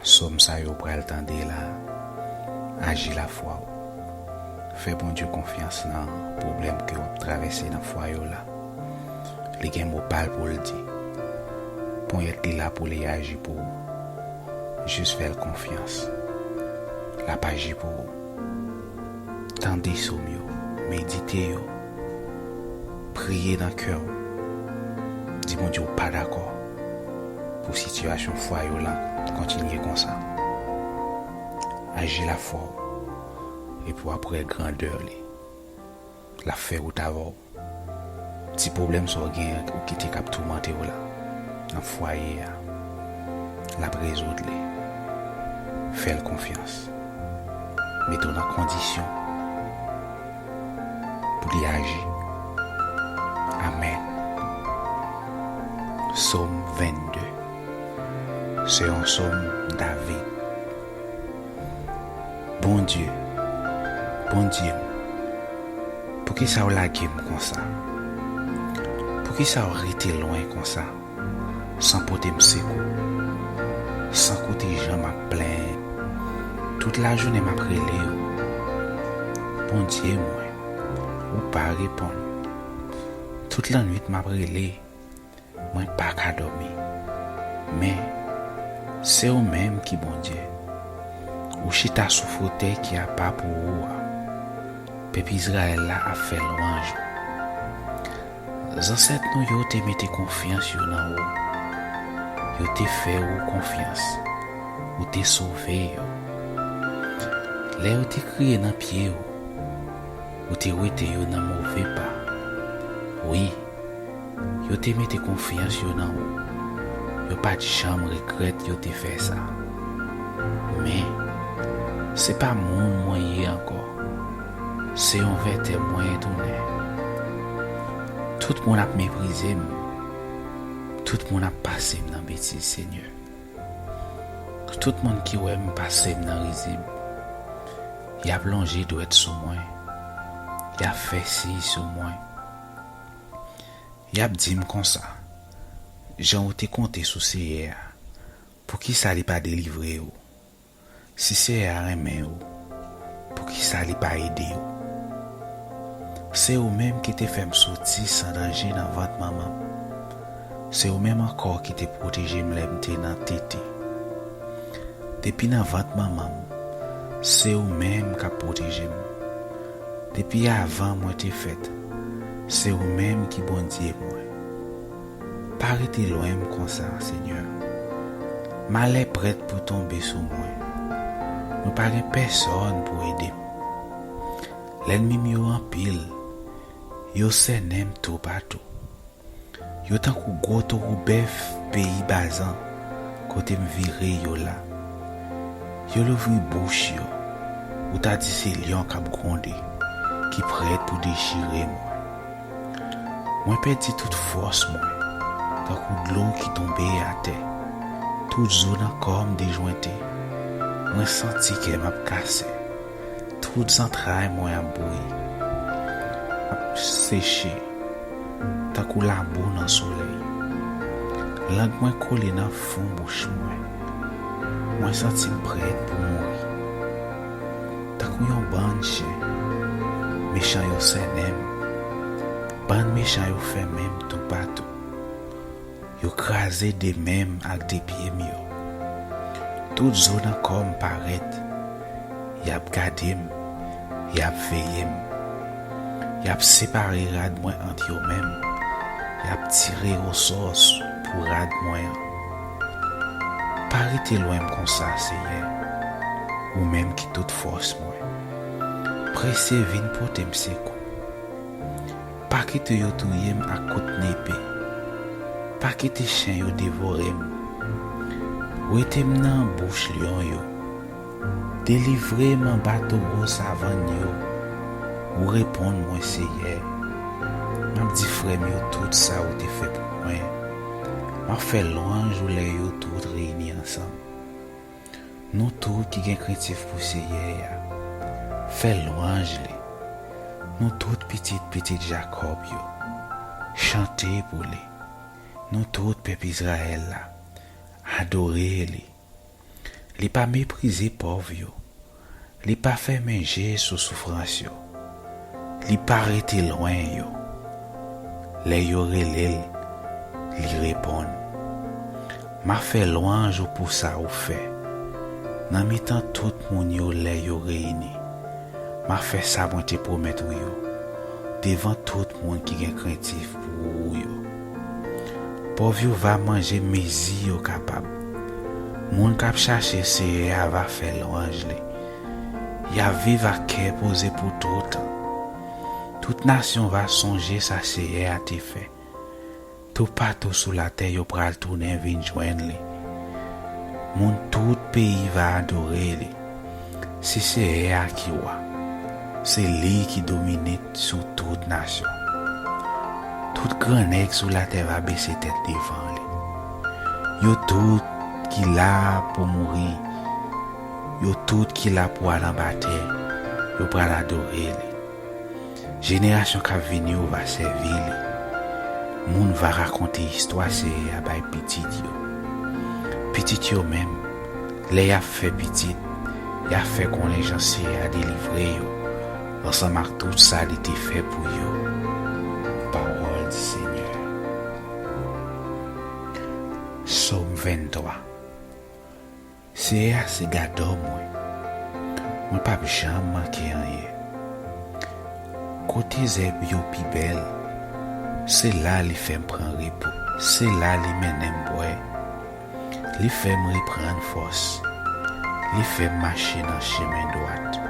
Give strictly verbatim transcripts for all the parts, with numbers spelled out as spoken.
Sòm sa yo pral tande la, aji lafwa w. Fè Bondye konfyans nan pwoblèm ke w ap travèse nan fwaye w la. Li gen mo pa l pou l di. Ponyèt li la pou li aji pou ou. Jis fè l konfyans. L ap aji pou ou. Tande sòm yo, medite yo, priye nan kè w. Di Bondye w pa dakò pou sitiyasyon fwaye w lan kontinye konsa. Aji lafwa w, epi w ap wè grandè li. L ap fè wout avè w. Ti pwoblèm sa w gen ou kite k ap toumante w la, nan fwaye a, l ap rezoud li. Fè l konfyans. Mete w nan kondisyon pou li aji. Amèn. Sòm vennde. Se yon sòm David. Bondye, Bondye m, poukisa w lage m konsa? Poukisa w rete lwen konsa, san pote m sekou, san koute jan m ap plenyen? Tout lajounen m ap rele w. Bondye mwen, ou pa reponn. Tout lannwit m ap rele, mwen pa ka dòmi. Men, se ou menm ki Bondye. Ou chita sou fotèy ki apa pou ou a. Pèp Izrayèl la ap fè lwanj ou. Zansèt nou yo te mete konfyans yo nan ou. Yo te fè ou konfyans. Ou te sove yo. Lè yo te kriye nan pye ou, ou te wete yo nan move pa. Wi, yo te mete konfyans yo nan ou. Yo pa t janm regrèt yo te fè sa. Men, se pa moun mwen ye ankò. Se yon vètè mwen tounen. Tout moun ap meprize m. Tout moun ap pase m nan betiz, Senyè. Tout moun ki wè m pase m nan rizib. Y ap lonje dwèt sou mwen. Y ap fè siy sou mwen. Y ap di m konsa, jan ou te konte sou Seyè a, poukisa li pa delivre ou? Si Seyè a renmen ou, poukisa li pa ede ou? Se ou menm ki te fè m soti san danje nan vant manman m. Se ou menm ankò ki te pwoteje m lè m te nan tete. Depi nan vant manman m, se ou menm k ap pwoteje m. Depi avan mwen te fèt, se ou menm ki Bondye mwen. Pa rete lwen m konsa, Senyè. Malè prèt pou tonbe sou mwen. Mwen pa gen pèsòn pou ede m. Lènmi m yo anpil, yo sènen m toupatou. Yo tankou gwo towo bèf peyi Bazan, kote m vire yo la. Yo louvri bouch yo, ou ta di se lyon k ap gwonde, ki prèt pou dechire mwen. Mwen pèdi tout fòs mwen, tankou dlo ki tonbe atè. Tout zo nan kò m dejwente. Mwen santi kè m ap kase. Tout zantray mwen ap bouyi, ap seche, tankou labou nan solèy. Lang mwen kole nan fon bouch mwen. Mwen santi m prèt pou mouri. Tankou yon bann chen, mechan yo sènen m. Bann mechan yo fèmen m toupatou. Yo kraze de men m ak de pye m yo. Tout zo nan kò m parèt. Y ap gade m. Y ap veye m. Y ap separe rad mwen ant yo menm. Y ap tire osò s-, pou rad mwen an. Pa rete lwen m konsa, Seyè, ou menm ki tout fòs mwen. Prese vin pote m sekou. Pa kite yo touye m ak kout nepe. Pa kite chen yo devore m. Wete m nan bouch lyon yo. Delivre m anba towo savann yo. Ou reponn mwen, Seyè. M ap di frè m yo tout sa ou te fè pou mwen. M ap fè lwanj ou lè yo tout reyini ansanm. Nou tout ki gen krentif pou Seyè a, fè lwanj li. Nou tout pitit pitit Jakòb yo, chante pou li. Nou tout pèp Izrayèl la, adore li. Li pa meprize pòv yo. Li pa fèmen je sou soufrans yo. Li pa rete lwen yo. Lè yo rele l, li reponn. M a fè lwanj ou pou sa ou fè nan mitan tout moun yo lè yo reyini. M a fè sa mwen te pwomèt ou yo devan tout moun ki gen krentif pou ou yo. Pòv yo va manje mezi yo kapab. Moun k ap chache Seyè a va fè lwanj li. Y a viv ak kè poze pou toutan. Tout nasyon va sonje sa Seyè a te fè. Toupatou sou latè yo pral tounen vin jwenn li. Moun tout peyi va adore li. Se Seyè a ki wa. Se li ki domine sou tout nasyon. Tout grannèg sou latè va bese tèt devan li. Yo tout ki la pou mouri, yo tout ki la pou al anba tè, yo pral adore li. Jenerasyon k ap vini yo va sèvi li. Moun va rakonte istwa Seyè a bay pitit yo. Pitit yo menm, lè y ap fè pitit, y ap fè konnen jan Seyè a delivre yo, ansanm ak tout sa li te fè pou yo. Pawòl di Senyè. Sòm venntwa. Seyè a se gadò mwen. Mwen p ap janm manke anyen. Kote zèb yo pi bèl, se la li fè m pran repo. Se la li mennen m bwè. Li fè m reprann fòs. Li fè m mache nan chemen dwat.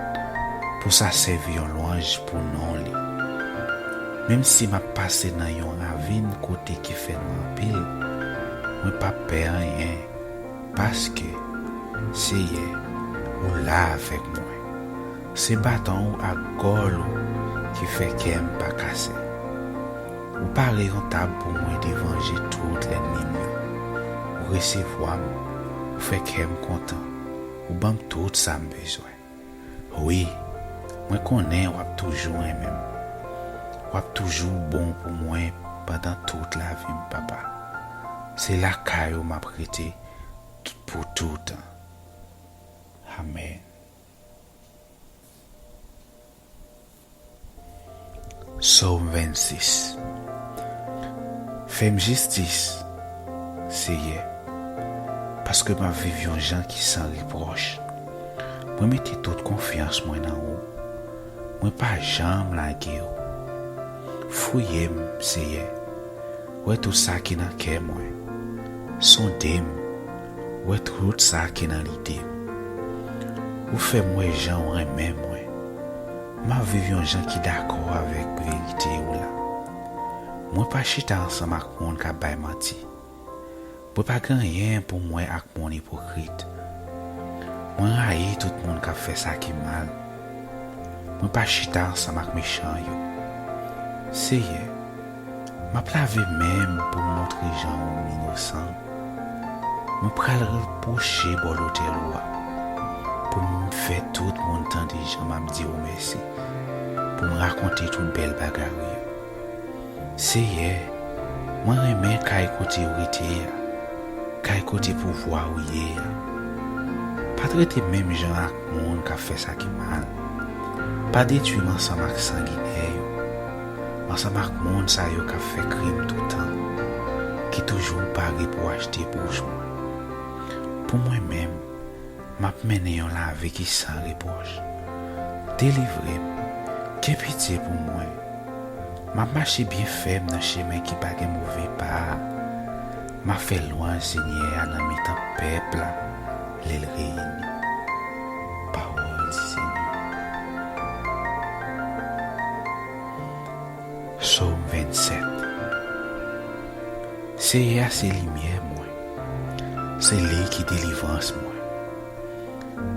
Pou sa sèvi yon lwanj pou non li. Menm si m ap pase nan yon ravin kote ki fè nwa anpil, mwen p ap pè anyen. Paske, Seyè, ou la avèk mwen. Se baton ou ak gòl ou ki fè kè m pa kase. Ou pare yon tab pou mwen devan je tout lènmi m yo. Ou resevwa m, ou fè kè m kontan, ou ban m tout sa m bezwen. Wi, mwen konnen w ap toujou renmen m. W ap toujou bon pou mwen pandan tout lavi m, Papa. Se lakay ou m ap rete pou toutan. Amèn. Sòm vennsis. Fè m jistis, Seyè, paske m ap viv yon jan ki san repwòch. Mwen mete tout konfyans mwen nan ou. Mwen pa janm lage w. Fouye m, Seyè, wè tout sa ki nan kè mwen. Sonde m, wè tout sa ki nan lide m. Ou fè m wè jan w renmen mwen. M ap viv yon jan ki dakò avèk verite w la. Mwen pa chita ansanm ak moun k ap bay manti. Mwen pa gen anyen pou m wè ak moun ipokrit. Mwen rayi tout moun k ap fè sa ki mal. Mwen pa chita ansanm ak mechan yo. Seyè, m ap lave men m pou m montre jan ou m inosan. Mwen pral repwoche bò lotèl ou a, pou m fè tout moun tande jan m ap di ou mèsi, pou m rakonte tout bèl bagay ou yo. Seyè, mwen renmen kay kote ou rete a, kay kote pouvwa ou ye a. Pa trete m menm jan ak moun k ap fè sa ki mal. Pa detwi m ansanm ak sanginè yo, ansanm ak moun sa yo k ap fè krim toutan, ki toujou pare pou achte bouch mwen. Pou mwen menm, m ap mennen yon lavi ki san repwòch. Delivre m, gen pitye pou mwen. M ap mache byen fèm nan chemen ki pa gen move pa a. M ap fè lwanj Senyè a nan mitan pèp la, lè l reyini. Pawòl di Senyè. Sòm vennsèt. Seyè a se limyè mwen. Se li ki delivrans mwen.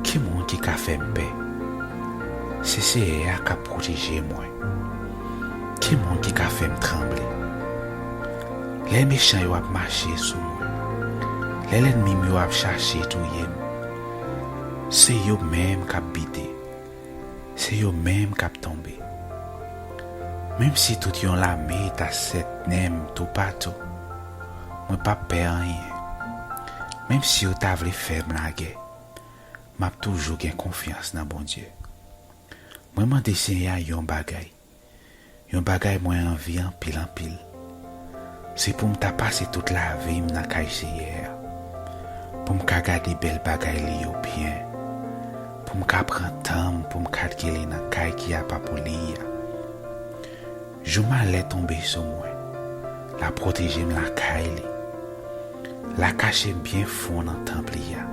Ki moun ki ka fè m pè? Se Seyè a k ap pwoteje mwen. Ki moun ki ka fè m tranble? Lè mechan yo ap mache sou mwen, lè lènmi m yo ap chache touye m, se yo menm k ap bite, se yo menm k ap tonbe. Menm si tout yon lame ta sètnen m toupatou, mwen p ap pè anyen. Menm si yo ta vle fè m lagè, M ap toujou gen konfyans nan Bondye. Mwen mande Senyè a yon bagay, yon bagay mwen anvi anpil, anpil. Se pou m ta pase tout lavi m nan kay Senyè a, pou m ka gade bèl bagay li yo byen, pou m ka pran tan m pou m kalkile nan kay ki apa pou li a. Jou malè tonbe sou mwen, l a pwoteje m lakay li. L a kache m byen fon nan tanp li a.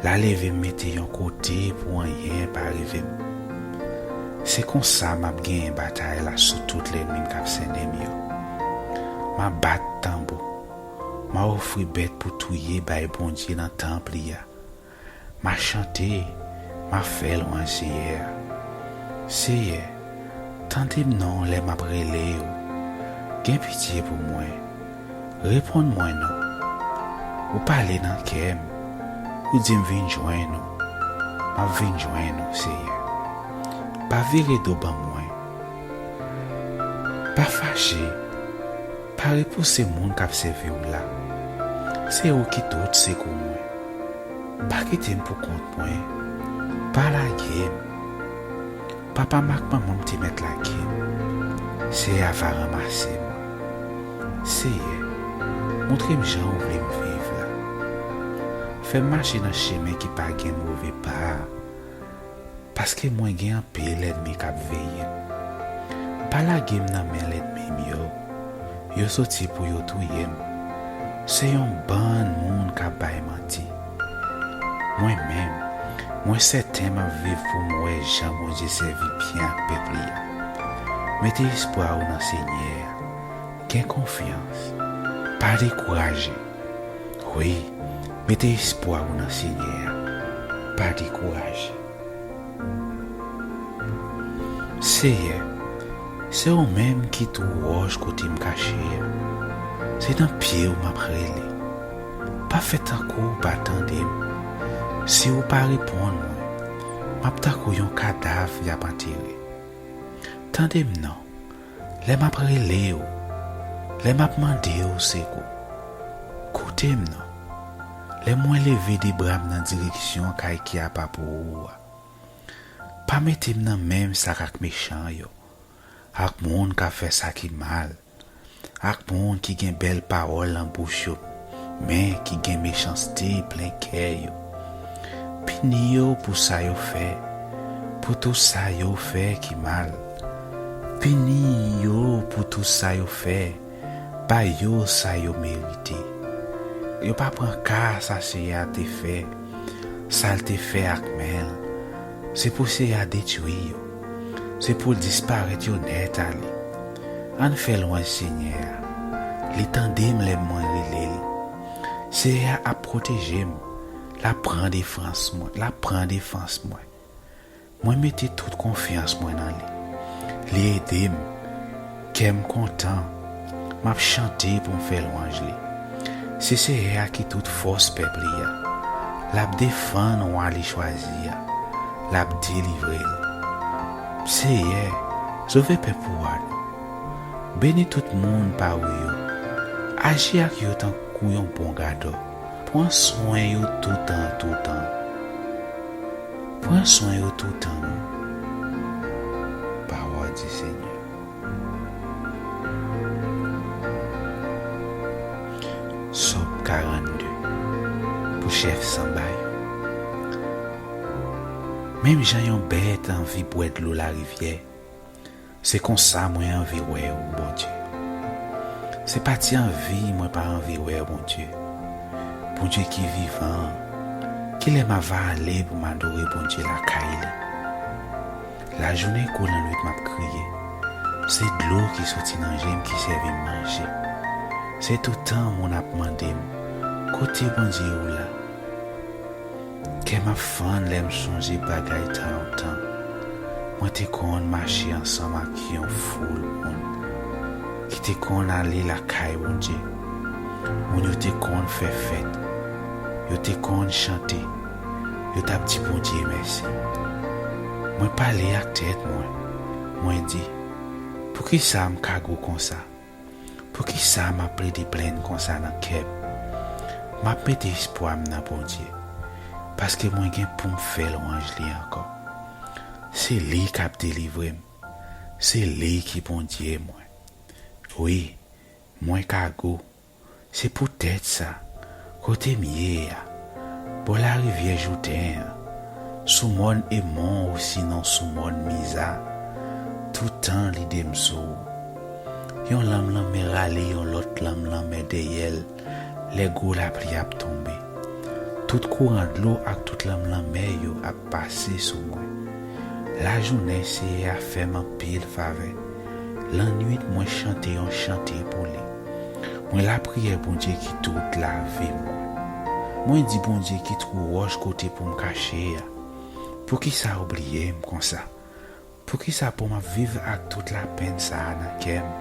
L a leve m mete yon kote pou anyen pa rive m. Se konsa m ap genyen batay la sou tout lènmi m k ap sennen m yo. M a bat tanbou. M a ofri bèt pou touye bay Bondye nan tanp li a. M a chante, m a fè lwanj Senyè a. Seyè, tande m non lè m ap rele w. Gen pitye pou mwen. Reponn mwen non. Ou pale nan kè m. Ou di m vin jwenn ou. M ap vin jwenn ou, Seyè. Pa vire do ban mwen. Pa fache. Pa repouse moun k ap sèvi w la. Se ou ki tout sekou mwen. Pa kite m pou kont mwen. Pa lage m. Papa m ak manman m te mèt lage m. Seyè a va ranmase mwen. Seyè, montre m jan ou vle m viv la. Fè m mache nan chemen ki pa gen move pa a. Paske mwen gen anpil lènmi k ap veye m. Pa lage m nan men lènmi m yo. Yo soti pou yo touye m. Se yon bann moun k ap bay manti. Mwen menm, mwen sèten m ap viv pou m wè jan Bondye sèvi byen ak pèp li a. Mete espwa w nan Senyè a. Gen konfyans. Pa dekouraje. Wi, mete espwa w nan Senyè a. Pa dekouraje. Seyè, se ou menm ki tou wòch kote m kache a. Se nan pye w m ap rele. Pa fè tankou w pa tande m. Si w pa reponn mwen, m ap tankou yon kadav y ap antere. Tande m non, lè m ap rele w, lè m ap mande w sekou. Koute m non, lè mwen leve de bra m nan direksyon kay ki apa pou ou a. Pa mete m nan menm sak ak mechan yo, ak moun k ap fè sa ki mal, ak moun ki gen bèl pawòl nan bouch yo, men ki gen mechanste plen kè yo. Pini yo pou sa yo fè, pou tou sa yo fè ki mal. Pini yo pou tou sa yo fè, ba yo sa yo merite. Yo pa pran ka sa Seyè a te fè, sa l te fè ak men l. Se pou Seyè a detwi yo. Se pou l disparèt yo nèt ale. Ann fè lwanj Senyè a. Li tande m lè mwen rele l. Seyè a ap pwoteje m. L ap pran defans mwen. L ap pran defans mwen. Mwen mete tout konfyans mwen nan li. Li ede m. Kè m kontan. M ap chante pou m fè lwanj li. Se Seyè a ki tout fòs pèp li a. L ap defann wa li chwazi a. L ap delivre l. Seyè, sove pèp ou a non. Beni tout moun pa ou yo. Aji ak yo tankou yon bon gadò. Pran swen yo toutan, toutan. Pran swen yo toutan non. Pawòl di Senyè. Sòm karannde. Pou chèf sanba yo. Menm jan yon bèt anvi bwè dlo larivyè, se konsa mwen anvi wè ou, Bondye. Se pa ti anvi mwen pa anvi wè, Bondye. Bondye ki vivan an, kilè m ava ale pou m adore Bondye lakay li? Lajounen kou lannwit m ap kriye. Se dlo ki soti nan je m ki sèvi m manje. Se toutan moun ap mande m, kote Bondye ou la? Kè m ap fann lè m sonje bagay tan lontan. Mwen te konn mache ansanm ak yon foul moun ki te konn ale lakay Bondye. Moun yo te konn fè fèt. Yo te konn chante. Yo t ap di Bondye mèsi. Mwen pale ak tèt mwen. Mwen di, poukisa m ka gou konsa? Poukisa m ap plede plenn konsa nan kè m? M ap mete espwa m nan Bondye. paske mwen gen pou m fè lwanj li ankò. Se li k ap delivre m. Se li ki Bondye mwen. Wi, mwen Kago. Se poutèt sa, kote m ye a, bò larivyè Jouden an, sou mòn Emon osinon sou mòn Miza, tout tan lide m sou ou. Yon lanm lanmè rale yon lòt lanm lanmè dèyè l lè gwo lapli ap tonbe. Tout kouran dlo ak tout lanm lanmè yo ap pase sou mwen. Lajounen, Seyè a fè m anpil favè. Lannwit, mwen chante yon chante pou li. Mwen lapriyè Bondye ki tout lavi mwen. Mwen di Bondye ki twou wòch kote pou m kache a. Poukisa w bliye m konsa? Poukisa pou m ap viv ak tout lapenn sa a nan kè m,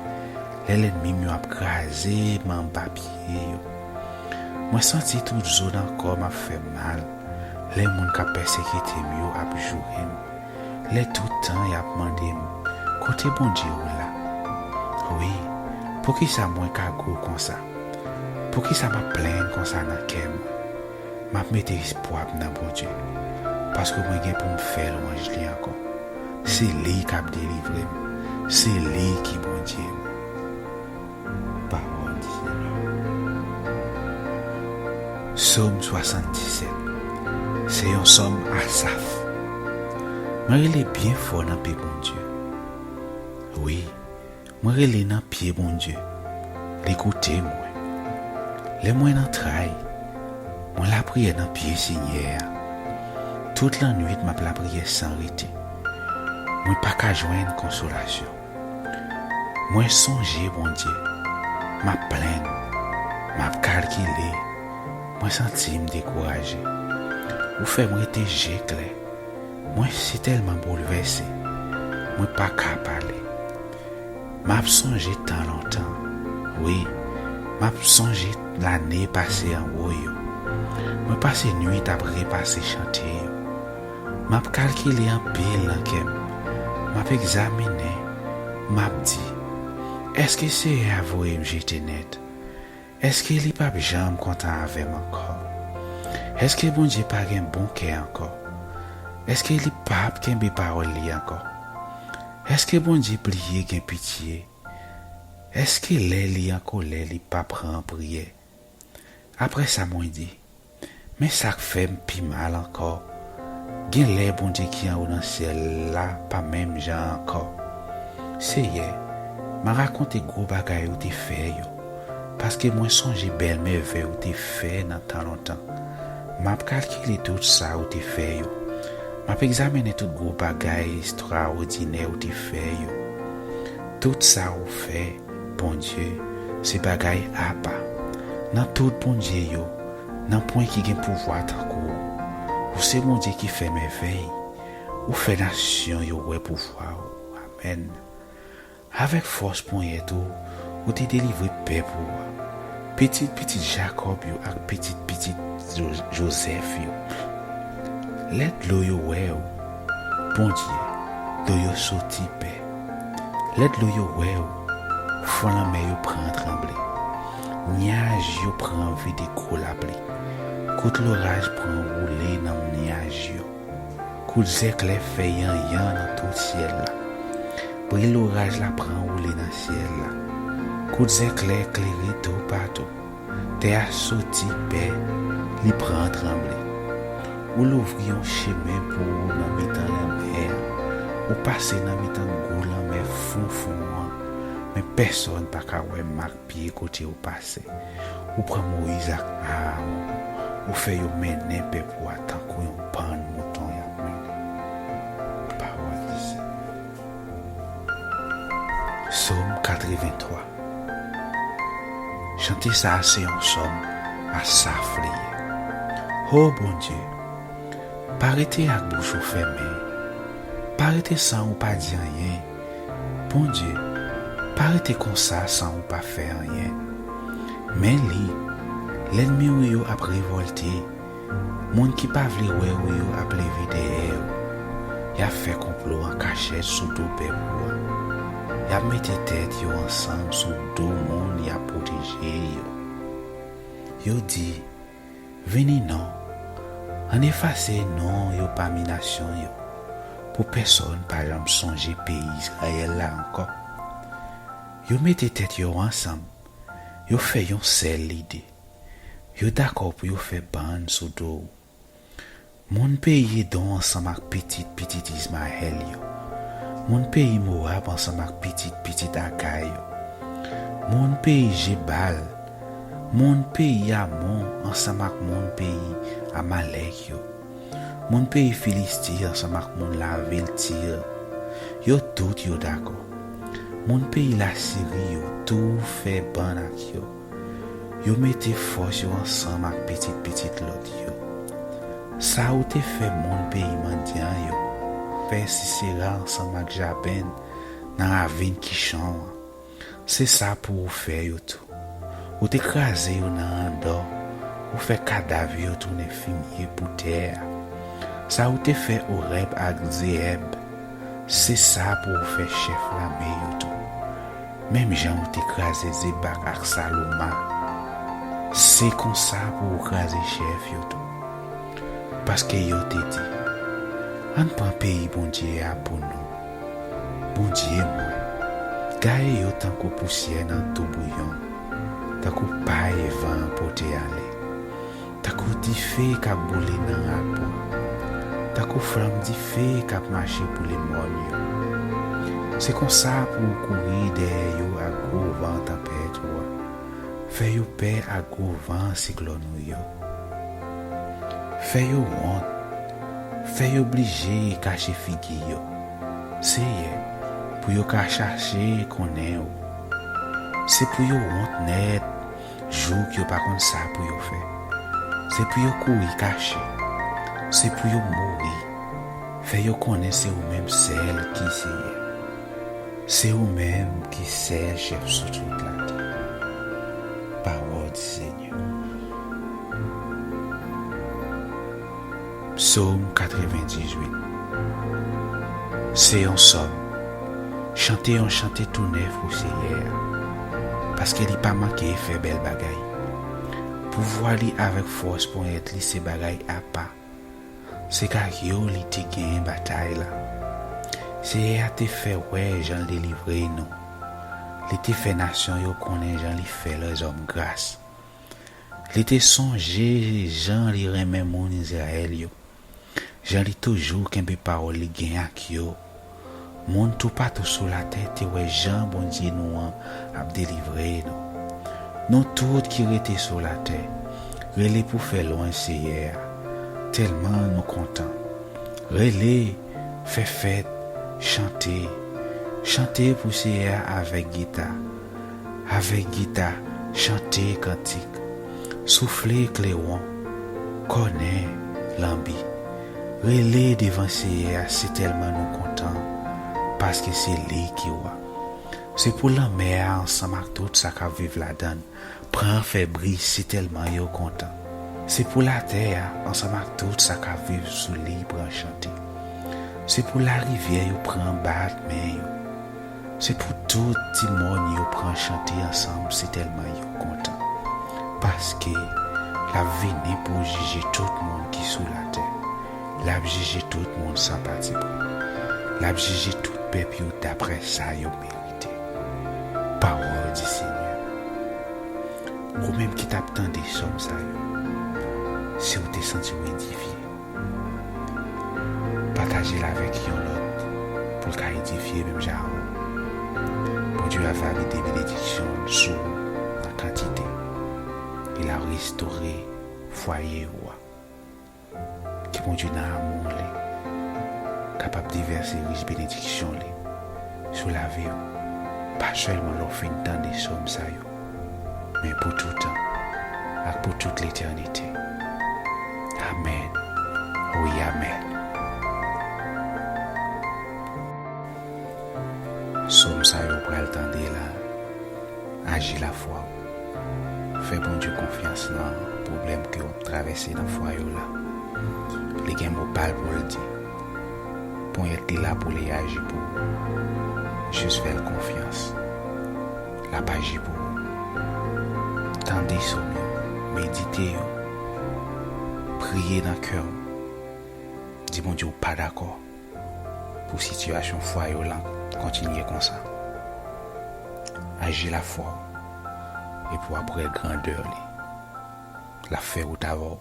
lè lènmi m yo ap kraze m anba pye yo? Mwen santi tout zo nan kò m ap fè m mal, lè moun k ap pèsekite m yo ap joure m, lè tout tan y ap mande m, "Kote Bondye w la?" Wi, poukisa mwen Kago konsa? Poukisa m ap plenn konsa nan kè m? M ap mete espwa m nan Bondye, paske mwen gen pou m fè lwanj li ankò. Se li k ap delivre m. Se li ki Bondye m. Pawòl Senyè. Sòm swasanndisèt. Se yon sòm Asaf. Mwen rele byen fò nan pye Bondye. Wi, mwen rele nan pye Bondye. Li koute mwen. Lè mwen nan tray, mwen lapriyè nan pye Senyè a. Tout lannwit m ap lapriyè san rete. Mwen pa ka jwenn konsolasyon. Mwen sonje Bondye, m ap plenn, m ap kalkile, mwen santi m dekouraje. Ou fè m rete je klè. Mwen sitèlman boulvèse, mwen pa ka pale. M ap sonje tan lontan, wi, m ap sonje lane pase anwo yo. Mwen pase nwit ap repase chante yo. M ap kalkile anpil nan kè m. M ap egzamine, m ap di, "Èske Seyè a voye m jete nèt? Èske li p ap janm kontan avè m ankò? Èske Bondye pa gen bon kè ankò? Èske li p ap kenbe pawòl li ankò? Èske Bondye bliye gen pitye? Èske lè li an kolè li pa pran priyè?" Apre sa, mwen di, "Men sa k fè m pi mal ankò. Gen lè Bondye ki anwo nan syèl la pa menm jan ankò. Seyè, m a rakonte gwo bagay ou te fè yo, paske mwen sonje bèl mèvèy ou te fè nan tan lontan. M ap kalkile tout sa ou te fè yo. M ap egzamine tout gwo bagay estrawòdinè ou te fè yo. Tout sa ou fè, Bondye, se bagay apa. Nan tout bondye yo, nan pwen ki gen pouvwa tankou ou. Ou se Bondye ki fè mèvèy. Ou fè nasyon yo wè pouvwa ou." Amèn. Avèk fòs ponyèt ou, ou te delivre pèp ou a, pitit pitit Jakòb yo ak pitit pitit Jo- Jozèf yo. Lè dlo yo wè ou, Bondye, dlo yo soti pè. Lè dlo yo wè ou, fon lanmè yo pran tranble. Nyaj yo pran anvi de gwo lapli. Kout loraj pran woule nan nyaj yo. Kout zèklè fè yanyan nan tout syèl la. Bri loraj la pran woule nan syèl la. Kout zèklè klere toupatou. Tè a soti pè, li pran tranble. Ou louvri yon chemen pou ou nan mitan lanmè a. Ou pase nan mitan gwo lanmè fon fon an, men pèsonn pa ka wè mak pye kote ou pase. Ou pran Moyiz ak Aawon, ou fè yo mennen pèp ou a tankou yon bann mouton y ap mennen. Pawòl di Senyè. Sòm katrevenntwa. Chante sa a se yon sòm Asaf li ye. O Bondye, pa rete ak bouch ou fèmen. Pa rete san ou pa di anyen. Bondye, pa rete konsa san ou pa fè anyen. Men li, lènmi ou yo ap revòlte. Moun ki pa vle wè ou yo ap leve dèyè ou. Y ap fè konplo an kachèt sou do pèp ou a. Y ap mete tèt yo ansanm sou do moun y ap pwoteje yo. Yo di, "Vini non, Ann efase non yo pami nasyon yo, pou pèsonn pa janm sonje peyi Izrayèl la ankò. Yo mete tèt yo ansanm, yo fè yon sèl lide. Yo dakò pou yo fè bann sou do w. Moun peyi Edon ansanm ak pitit pitit Izmayèl yo. Moun peyi Mowab ansanm ak pitit pitit Agag yo. Moun peyi Jebal. Moun peyi Amon ansanm ak moun peyi Amalèk yo. Moun peyi Filisti ansanm ak moun lavil Tir. Yo tout yo dakò. Moun peyi Lasiri yo tou fè bann ak yo. Yo mete fòs yo ansanm ak pitit pitit Lòt yo. Sa ou te fè moun peyi Madyan yo, fè Sisera ansanm ak Jaben nan ravin Kichon an, se sa pou ou fè yo tou. Ou te kraze yo nan Andò, ou fè kadav yo tounen fimye pou tè a. Sa ou te fè Orèb ak Zeyèb, se sa pou ou fè chèf lame yo tou. Menm jan ou te kraze Zebak ak Saloma, se konsa pou ou kraze chèf yo tou. Paske yo te di, ann pran peyi Bondye a pou nou. Bondye mwen, gaye yo tankou pousyè nan toubouyon, tankou pay van an pote ale, tankou dife k ap boule nan rabwa, tankou flanm dife k ap mache boule mòn yo. Se konsa pou ou kouri dèyè yo ak gwo van tanpèt ou a. Fè yo pè ak gwo van siklòn ou yo. Fè yo wont. Fè yo blije kache figi yo. Seyè, pou yo ka chache konnen ou. Se pou yo wont nèt, jouk yo pa konn sa pou yo fè. Se pou yo kouri kache. Se pou yo mouri. Fè yo konnen se ou menm sèl ki Seyè. Se ou menm ki sèl chèf sou tout latè. Pawòl di Senyè. Sòm katrevendizuit. Se yon sòm. Chante yon chante tou nèf pou Seyè a, paske li pa manke fè bèl bagay. Pouvwa li avèk fòs ponyèt li se bagay apa. Se ak yo li te genyen batay la. Seyè a te fè wè jan l delivre nou. Li te fè nasyon yo konnen jan li fè lèzòm gras. Li te sonje jan li renmen moun Izrayèl yo, jan li toujou kenbe pawòl li gen ak yo. Moun toupatou sou latè te wè jan Bondye nou an ap delivre nou. Nou tout ki rete sou latè, rele pou fè lwanj Seyè a, tèlman nou kontan. Rele, fè fèt, chante. Chante pou Seyè a avèk gita. Avèk gita, chante kantik, soufle klewon, kònè, lanbi. Rele devan Seyè a, se tèlman nou kontan, paske se li ki wa. Se pou lanmè a ansanm ak tout sa k ap viv ladan l pran fè bri, se tèlman yo kontan. Se pou latè a ansanm ak tout sa k ap viv sou li pran chante. Se pou larivyè yo pran bat men yo. Se pou tout ti mòn yo pran chante ansanm, se tèlman yo kontan. Paske l ap vini pou jije tout moun ki sou latè. L ap jije tout moun san patipri. L ap jije tout pèp yo daprè sa yo merite. Pawòl di Senyè. Ou menm ki t ap tande sòm sa yo, si w te santi w edifye, pataje l avèk yon lòt pou l ka edifye menm jan ak ou. Bondye a valide benediksyon l sou ou nan kantite. Li ap restore fwaye ou a. Ke Bondye nan amou li kapab devèse rich benediksyon li sou lavi w, pa sèlman lè w fin tande sòm sa yo, men pou toutan ak pou tout letènite. Amèn. Wi, amèn. Sòm sa yo pral tande la, aji lafwa w. Fè Bondye konfyans nan pwoblèm ke w ap travèse nan fwaye w la. Li gen mo pa l pou l di. Ponyèt li la pou li aji pou ou. Jis fè l konfyans. L ap aji pou ou. Tande sòm yo, medite yo. Priye nan kè w. Di Bondye ou pa dakò pou sitiyasyon fwaye w lan kontinye konsa. Aji lafwa w, epi w ap wè grandè li. L ap fè wout avè w.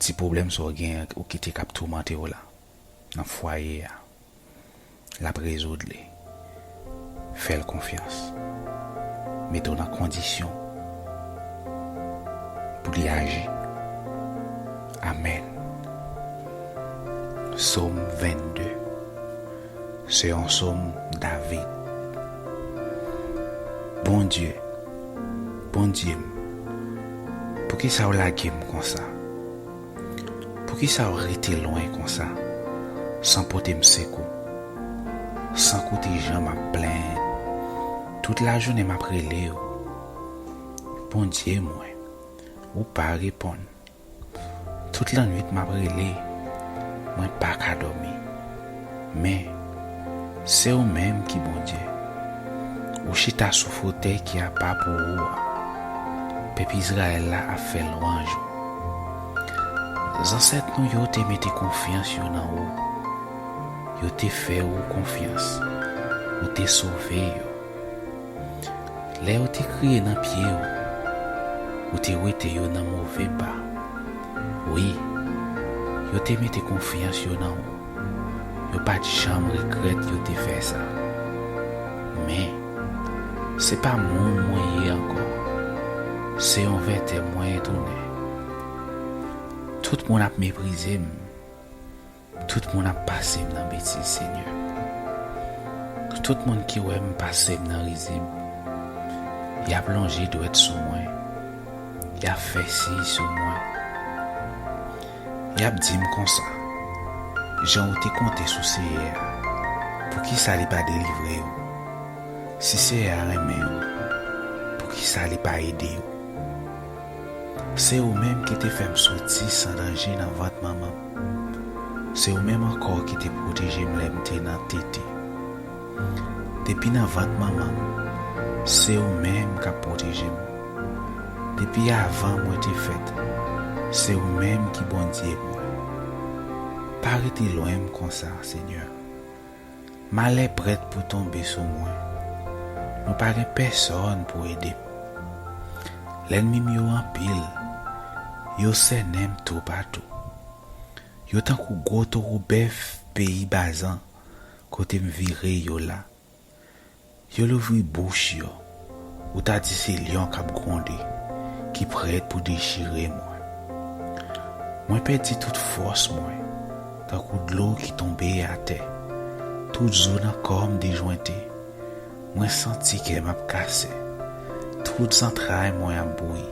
Ti pwoblèm sa w genyen ou kite k ap toumante w la nan fwaye a, l ap rezoud li. Fè l konfyans. Mete w nan kondisyon pou li aji. Amèn. Sòm vennde. Se yon sòm David. Bondye, Bondye m, poukisa w lage m konsa? Poukisa w rete lwen konsa, san pote m sekou, san koute jan m ap plenn? Tout lajounen m ap rele w. Bondye mwen, ou pa reponn. Tout lannwit m ap rele, mwen pa ka dòmi. Men, se ou menm ki Bondye. Ou chita sou fotèy ki apa pou ou a. Pèp Izrayèl la ap fè lwanj ou. Zansèt nou yo te mete konfyans yo nan ou. Yo te fè ou konfyans. Ou te sove yo. Lè yo te kriye nan pye w, ou te wete yo nan move pa. Wi, yo te mete konfyans yo nan ou. Yo pa t janm regrèt yo te fè sa. Men, se pa moun mwen ye ankò. Se yon vètè mwen tounen. Tout moun ap meprize m. Tout moun ap pase m nan betiz, Senyè. Tout moun ki wè m pase m nan rizib. Y ap lonje dwèt sou mwen. Y ap fè siy sou mwen. Y ap di m konsa, jan ou te konte sou Seyè a, poukisa li pa delivre w? Si Seyè a renmen w, poukisa li pa ede w? Se ou menm ki te fè m soti san danje nan vant manman m. Se ou menm ankò ki te pwoteje m lè m te nan tete. Depi nan vant manman m, se ou menm k ap pwoteje m. Depi avan mwen te fèt, se ou menm ki Bondye mwen. Pa rete lwen m konsa, Senyè. Malè prèt pou tonbe sou mwen. Mwen pa gen pèsòn pou ede m. Lènmi m yo anpil, yo sènen m toupatou. Yo tankou gwo towo bèf peyi Bazan, kote m vire yo la. Yo louvri bouch yo, ou ta di se lyon k ap gwonde, ki prèt pou dechire mwen. Mwen pèdi tout fòs mwen, tankou dlo ki tonbe atè. Tout zo nan kò m dejwente. Mwen santi kè m ap kase. Tout zantray mwen ap bouyi,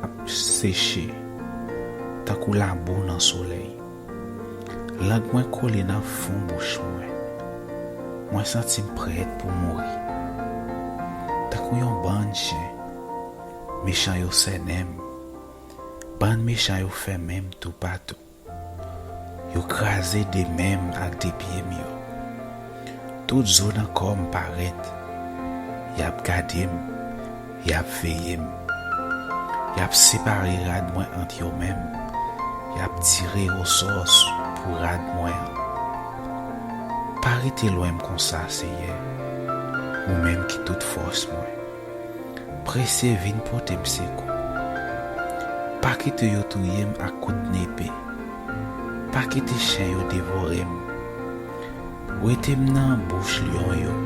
ap seche, tankou labou nan solèy. Lang mwen kole nan fon bouch mwen. Mwen santi m prèt pou mouri. Tankou yon bann chen, mechan yo sènen m. Bann mechan yo fèmen m toupatou. Yo kraze de men m ak de pye m yo. Tout zo nan kò m parèt. Y ap gade m, y ap veye m. Y ap separe rad mwen ant yo menm. Y ap tire osò pou rad mwen an. Pa rete lwen m konsa, Seyè, ou menm ki tout fòs mwen. Prese vin pote m sekou. Pa kite yo touye m ak kout nepe. Pa kite chen yo devore m. Wete m nan bouch lyon yo.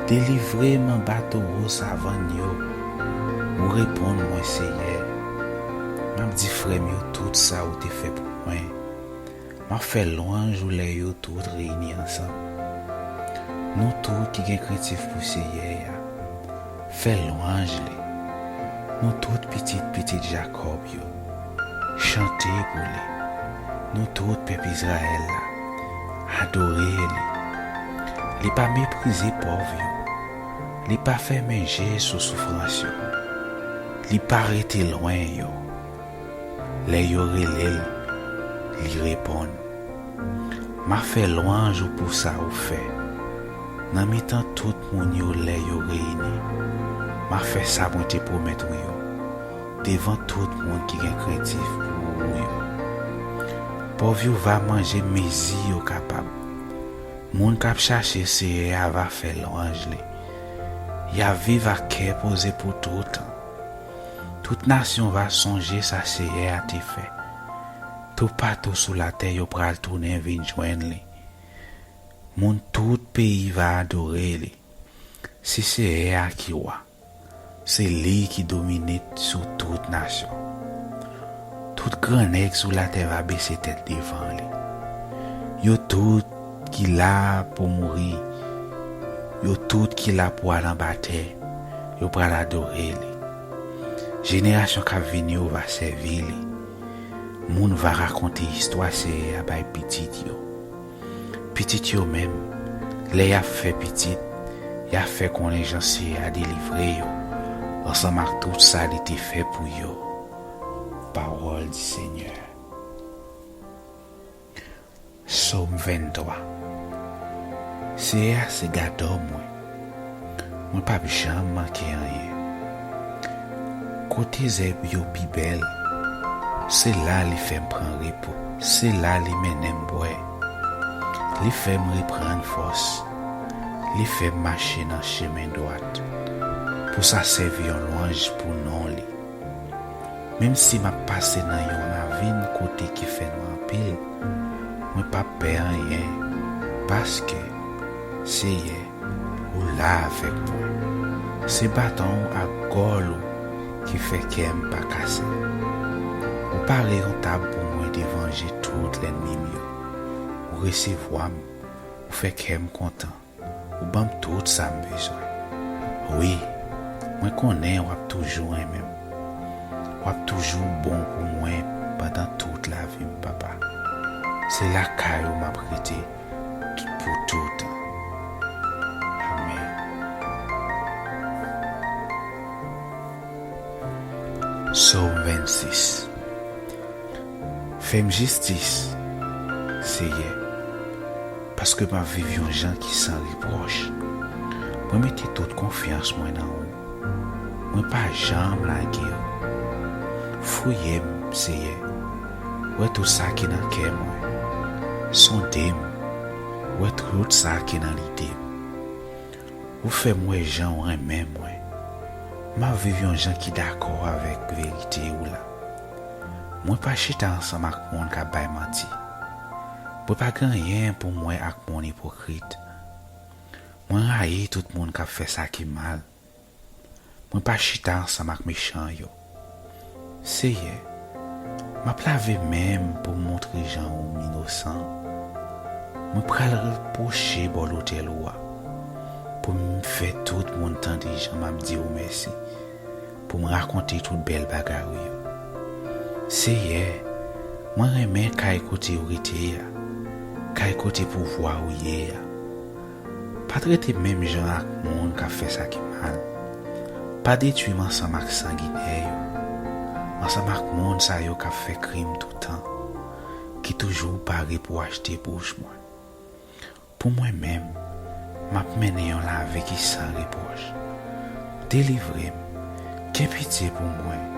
Delivre m anba towo savann yo. Ou reponn mwen, Seyè. M ap di frè m yo tout sa ou te fè pou mwen. M ap fè lwanj ou lè yo tout reyini ansanm. Nou tout ki gen krentif pou Seyè a, fè lwanj li. Nou tout pitit pitit Jakòb yo, chante pou li. Nou tout pèp Izrayèl la, adore li. Li pa meprize pòv yo. Li pa fèmen je sou soufrans yo. Li pa rete lwen yo. Lè yo rele l, li reponn. M a fè lwanj ou pou sa ou fè. Nan mitan tout moun yo lè yo reyini, m a fè sa mwen te pwomèt ou yo, devan tout moun ki gen krentif pou ou yo. Pòv yo va manje mezi yo kapab. Moun k ap chache Seyè a va fè lwanj li. Y a viv ak kè poze pou toutan. Tout nasyon va sonje sa Seyè a te fè. Toupatou sou latè yo pral tounen vin jwenn li. Moun tout peyi va adore li. Se Seyè a ki wa. Se li ki domine sou tout nasyon. Tout gran nèg sou latè va bese tèt devan li. Yo tout ki la pou mouri, yo tout ki la pou al anba tè, yo pral adore li. Jenerasyon k ap vini yo va sèvi li. Moun va rakonte istwa Seyè a bay pitit yo. Pitit yo menm, lè y ap fè pitit, y ap fè konnen jan Seyè a delivre yo, ansanm ak tout sa li te fè pou yo. Pawòl di Senyè. Sòm venntwa. Seyè a se gadò mwen. Mwen p ap janm manke anyen. Kote zèb yo pi bèl, se la li fè m pran repo, se la li mennen m bwè. Li fè m reprann fòs, li fè m mache nan chemen dwat, pou sa sèvi yon lwanj pou non li. Menm si m ap pase nan yon ravin kote ki fè nwa anpil, mwen p ap pè anyen, paske, Seyè, ou la avèk mwen. Se baton w ak gòl ou ki fè kè m pa kase. Ou pare yon tab pou mwen devan je tout lènmi m yo. Ou resevwa m, ou fè kè m kontan. Ou ban m tout sa m bezwen. Wi, mwen konnen w ap toujou renmen m. W ap toujou bon pou mwen pandan tout lavi m, Papa. Se lakay ou m ap rete pou toutan. Amèn. Sòm vennsis. Fè m jistis, Seyè, paske m ap viv yon jan ki san repwòch. Mwen mete tout konfyans mwen nan ou. Mwen pa janm lage w. Fouye m, Seyè. Wè tout sa ki nan kè mwen. Sonde m. Wè tout sa ki nan lide m. Ou fè m wè jan w renmen mwen. M ap viv yon jan ki dakò avèk verite ou la. Mwen pa chita ansanm ak moun k ap bay manti. Mwen pa gen anyen pou m wè ak moun ipokrit. Mwen rayi tout moun k ap fè sa ki mal. Mwen pa chita ansanm ak mechan yo. Seyè, m ap lave men m pou m montre jan ou m inosan. Mwen pral pwoche bò lotèl ou a, pou m fè tout moun tande jan m ap di ou mèsi, pou m rakonte tout bèl bagay ou yo. Seyè, mwen renmen kay kote ou rete a, kay kote pouvwa ou ye a. Pa trete m menm jan ak moun k ap fè sa ki mal. Pa detwi m ansanm ak sanginè yo, ansanm ak moun sa yo k ap fè krim toutan, ki toujou pare pou achte bouch mwen. Pou mwen menm, m ap mennen yon lavi ki san repwòch. Delivre m, gen pitye pou mwen.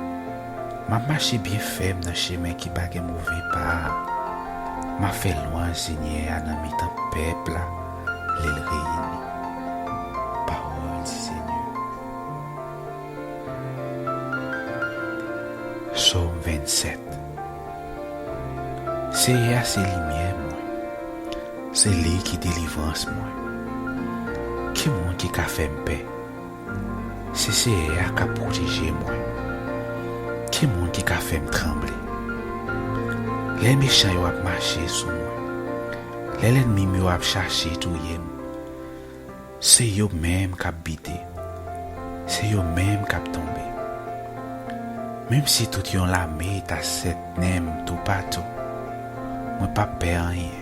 M ap mache byen fèm nan chemen ki pa gen move pa a. M ap fè lwanj Senyè a nan mitan pèp la, lè l reyini. Pawòl di Senyè. Sòm vennsèt. Seyè a se limyè mwen. Se li ki delivrans mwen. Ki moun ki ka fè m pè? Se Seyè a k ap pwoteje mwen. Ki moun ki ka fè m tranble? Lè mechan yo ap mache sou mwen, lè lènmi m yo ap chache touye m, se yo menm k ap bite, se yo menm k ap tonbe. Menm si tout yon lame ta sètnen m toupatou, mwen p ap pè anyen.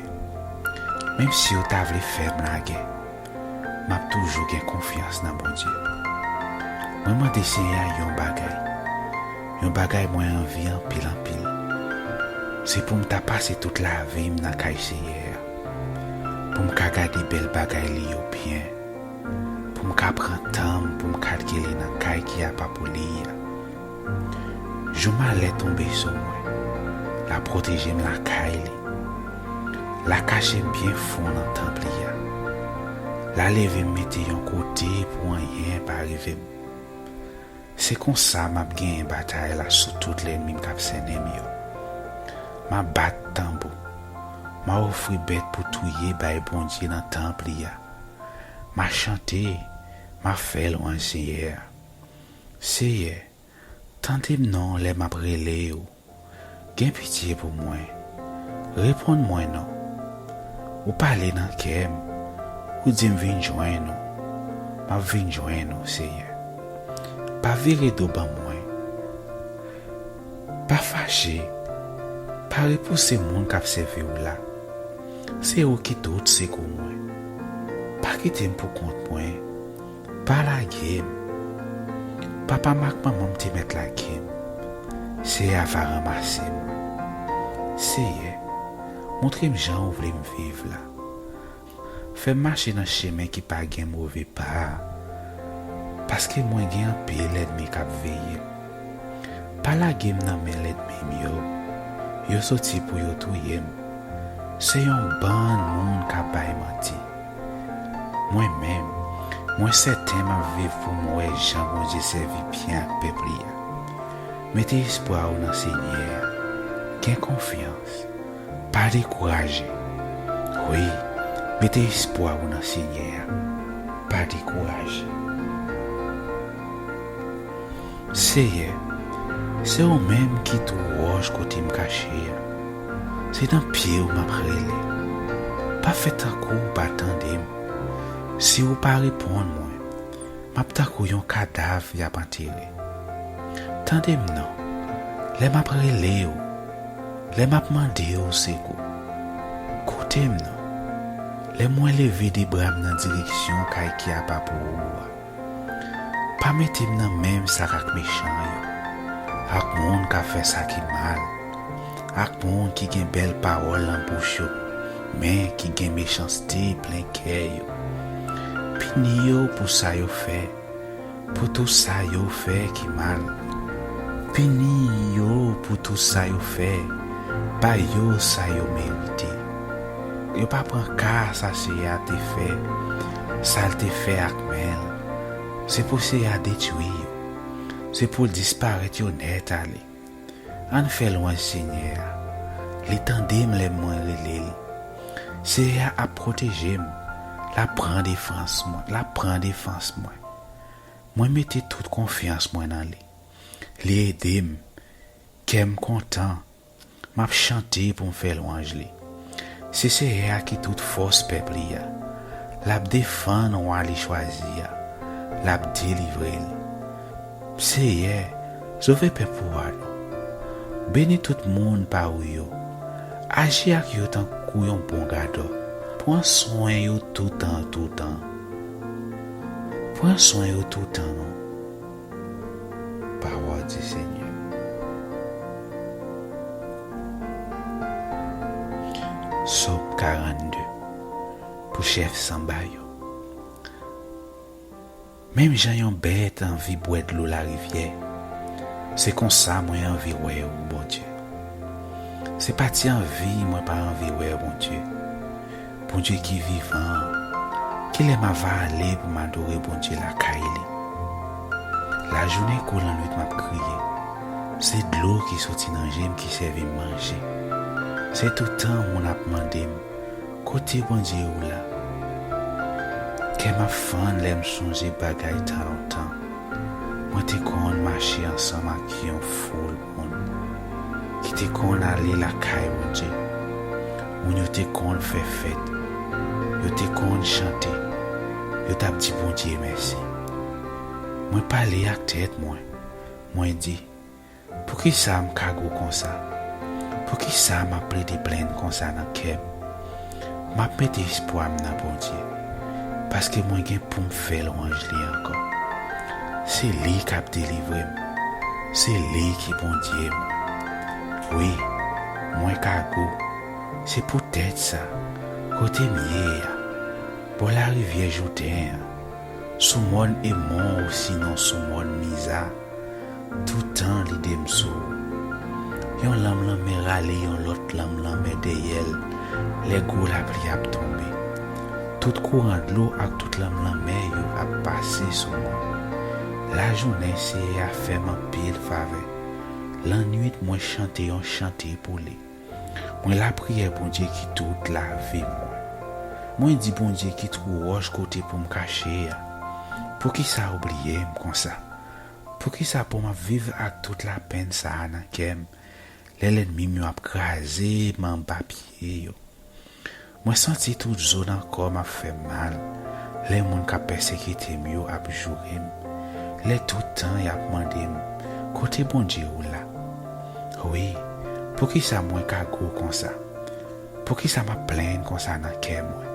Menm si yo ta vle fè m lagè, m ap toujou gen konfyans nan Bondye. Mwen mande Senyè a yon bagay, yon bagay mwen anvi anpil anpil. Se pou m ta pase tout lavi m nan kay Senyè a, pou m ka gade bèl bagay li yo byen, pou m ka pran tan m pou m kalkile nan kay ki apa pou li a. Jou malè tonbe sou mwen, l L ap pwoteje m lakay li. L a kache m byen fon nan tanp li a. L a leve m mete yon kote pou anyen pa rive m. Se konsa m ap genyen batay la sou tout lènmi m k ap sènen m yo. M a bat tanbou. M a ofri bèt pou touye bay Bondye nan tanp li a. M a chante, m a fè lwanj Senyè a. Seyè, tande m non lè m ap rele w. Gen pitye pou mwen. Reponn mwen non. Ou pale nan kè m. Ou di m vin jwenn ou. M ap vin jwenn ou, Seyè. Pa vire do ban mwen. Pa fache. Pa repouse moun k ap sèvi w la. Se ou ki tout sekou mwen. Pa kite m pou kont mwen. Pa lage m. Papa m ak manman m te mèt lage m. Seyè a va ranmase m. Seyè, montre m jan ou vle m viv la. Fè m mache nan chemen ki pa gen move pa a. Paske mwen gen anpil lènmi k ap veye m. Pa lage m nan men lènmi m yo. Yo soti pou yo touye m. Se yon bann moun k ap bay manti. Mwen menm, mwen sèten m ap viv pou m wè jan Bondye sèvi byen ak pèp li a. Mete espwa w nan Senyè a. Gen konfyans. Pa dekouraje. Wi, mete espwa w nan Senyè a. Pa dekouraje. Seyè, se ou menm ki tou wòch kote m kache a. Se nan pye w m ap rele. Pa fè tankou w pa tande m. Si w pa reponn mwen, m ap tankou yon kadav y ap antere. Tande m non, lè m ap rele w, lè m ap mande w sekou. Koute m non, lè mwen leve de bra m nan direksyon kay ki apa pou ou a. Pa mete m nan menm sak ak mechan yo, ak moun k ap fè sa ki mal, ak moun ki gen bèl pawòl nan bouch yo, men ki gen mechanste plen kè yo. Pini yo pou sa yo fè, pou tou sa yo fè ki mal. Pini yo pou tou sa yo fè, ba yo sa yo merite. Yo pa pran ka sa Seyè a te fè, sa l te fè ak men l. Se pou Seyè a detwi yo. Se pou l disparèt yo nèt ale. Ann fè lwanj Senyè a. Li tande m lè mwen rele l. Seyè a ap pwoteje m. L ap pran defans mwen. L ap pran defans mwen. Mwen mete tout konfyans mwen nan li. Li ede m. Kè m kontan. M ap chante pou m fè lwanj li. Se Seyè a ki tout fòs pèp li a. L ap defann wa li chwazi a. L ap delivre l. Seyè, sove pèp ou a non. Beni tout moun pa ou yo. Aji ak yo tankou yon bon gadò. Pran swen yo toutan, toutan. Pran swen yo toutan non. Parole du Seigneur. Sòm karannde. Pou chèf sanba yo. Menm jan yon bèt anvi bwè dlo larivyè, se konsa mwen anvi wè ou, Bondye. Se pa ti anvi mwen pa anvi wè, Bondye. Bondye ki vivan an, kilè m ava ale pou m adore Bondye lakay li? Lajounen kou lannwit m ap kriye. Se dlo ki soti nan je m ki sèvi m manje. Se toutan moun ap mande m, kote Bondye ou la? Kè m ap fann lè m sonje bagay tan lontan. Mwen te konn mache ansanm ak yon foul moun ki te konn ale lakay Bondye. Moun yo te konn fè fèt. Yo te konn chante. Yo t ap di Bondye mèsi. Mwen pale ak tèt mwen. Mwen di, poukisa m ka gou konsa? Poukisa m ap plede plenn konsa nan kè m? M ap mete espwa m nan Bondye, paske mwen gen pou m fè lwanj li ankò. Se li k ap delivre m. Se li ki Bondye m. Wi, mwen ka gou. Se poutèt sa, kote m ye a, bò larivyè Jouden an, sou mòn Emon osinon sou mòn Miza, toutan lide m sou ou. Yon lanm lanmè rale yon lòt lanm lanmè dèyè l lè gwo lapli ap tonbe. Tout kouran dlo ak tout lanm lanmè yo ap pase sou mwen. Lajounen, Seyè a fè m anpil favè. Lannwit, mwen chante yon chante pou li. Mwen lapriyè Bondye ki tout lavi mwen. Mwen di Bondye ki twou wòch kote pou m kache a. Poukisa w bliye m konsa? Poukisa pou m ap viv ak tout lapenn sa a nan kè m, lè lènmi m yo ap kraze m anba pye yo? Mwen santi tout zo nan kò m ap fè m mal, lè moun k ap pèsekite m yo ap joure m, lè tout tan y ap mande m, "Kote Bondye ou la?" Wi, poukisa mwen ka gwo konsa? Poukisa m ap plenn konsa nan kè mwen?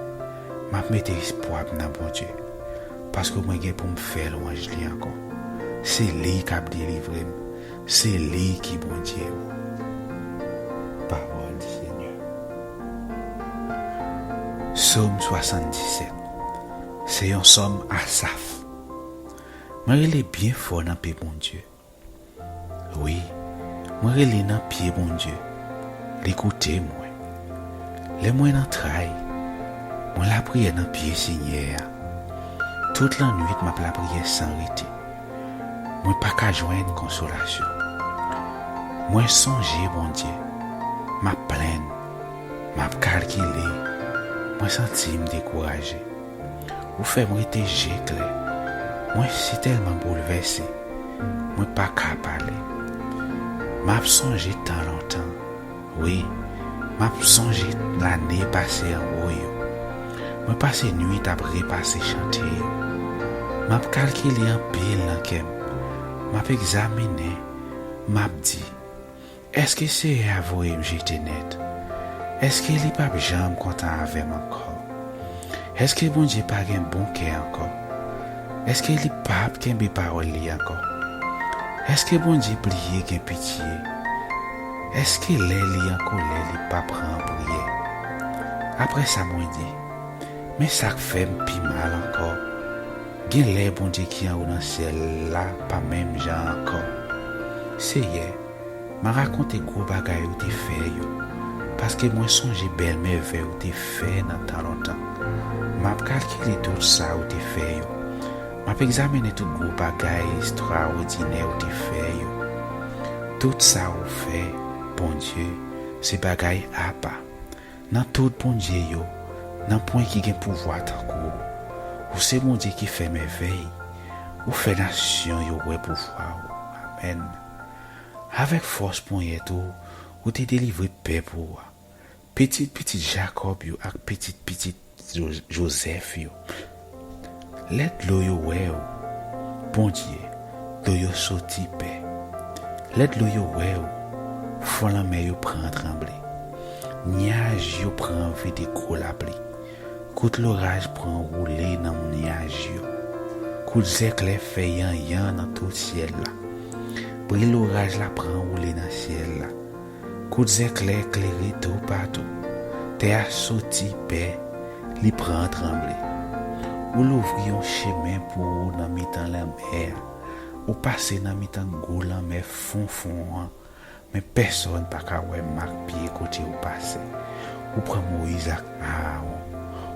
M ap mete espwa m nan Bondye, paske mwen gen pou m fè lwanj li ankò. Se li k ap delivre m. Se li ki Bondye ou. Pawòl di Senyè. Sòm swasanndisèt. Se yon sòm Asaf. Mwen rele byen fò nan pye Bondye. Wi, mwen rele nan pye Bondye. Li koute mwen. Lè mwen nan tray, mwen lapriyè nan pye Senyè a. Tout lannwit m ap lapriyè san rete. Mwen pa ka jwenn konsolasyon. Mwen sonje Bondye. M ap plenn. M ap kalkile. Mwen santi m dekouraje. Ou fè m rete je klè. Mwen sitèlman boulvèse. Mwen pa ka pale. M ap sonje tan lontan. Wi, m ap sonje lane pase anwo yo. Mwen pase nwit ap repase chante yo. M ap kalkile anpil nan kè m. M ap egzamine, m ap di, "Èske Seyè a voye m jete nèt? Èske li p ap janm kontan avè m ankò?" Èske Bondye pa gen bon kè ankò? Èske li p ap kenbe pawòl li ankò? Èske Bondye bliye gen pitye? Èske lè li an kolè li p ap pran priyè? Apre sa mwen di, "Men sa k fè m pi mal ankò. Gen lè Bondye ki anwo nan syèl la pa menm jan ankò." Seyè, m a rakonte gwo bagay ou te fè yo, paske mwen sonje bèl mèvèy ou te fè nan tan lontan. M ap kalkile tout sa ou te fè yo. M ap egzamine tout gwo bagay estrawòdinè ou te fè yo. Tout sa ou fè, Bondye, se bagay apa. Nan tout bondye yo, nan pwen ki gen pouvwa tankou ou. Ou se Bondye ki fè mèvèy. Ou fè nasyon yo wè pouvwa ou. Amèn. Avèk fòs ponyèt ou, ou te delivre pèp ou a, pitit pitit Jakòb yo ak pitit pitit Jo- Jozèf yo. Lè dlo yo wè ou, Bondye, dlo yo soti pè. Lè dlo yo wè ou, fon lanmè yo pran tranble. Nyaj yo pran vide gwo lapli. Kout loraj pran woule nan nyaj yo. Kout zèklè fè yanyan nan tout syèl la. Bri loraj la pran woule nan syèl la. Kout zèklè klere toupatou. Tè a soti pè, li pran tranble. Ou louvri yon chemen pou ou nan mitan lanmè a. Ou pase nan mitan gwo lanmè fon fon an, men pèsonn pa ka wè mak pye kote ou pase. Ou pran Moyiz ak Aawon,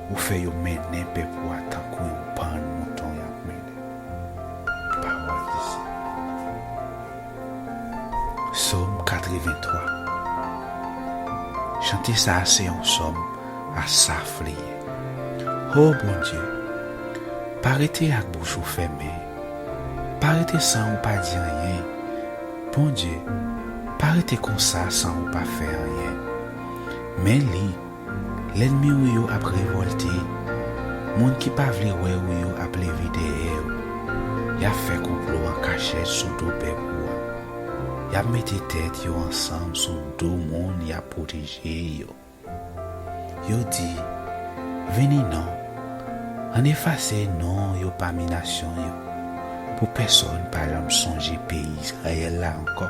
ou fè yo mennen pèp ou a tankou yon bann mouton y ap mennen. Pawòl di Senyè. Sòm katrevenntwa. Chante sa a se yon sòm Asaf li ye. O Bondye, pa rete ak bouch ou fèmen. Pa rete san ou pa di anyen. Bondye, pa rete konsa san ou pa fè anyen. Men li, lènmi ou yo ap revòlte. Moun ki pa vle wè ou yo ap leve dèyè ou. Y ap fè konplo an kachèt sou do pèp ou a. Y ap mete tèt yo ansanm sou do moun y ap pwoteje yo. Yo di, "Vini non, ann efase non yo pami nasyon yo, pou pèsonn pa janm sonje peyi Izrayèl la ankò."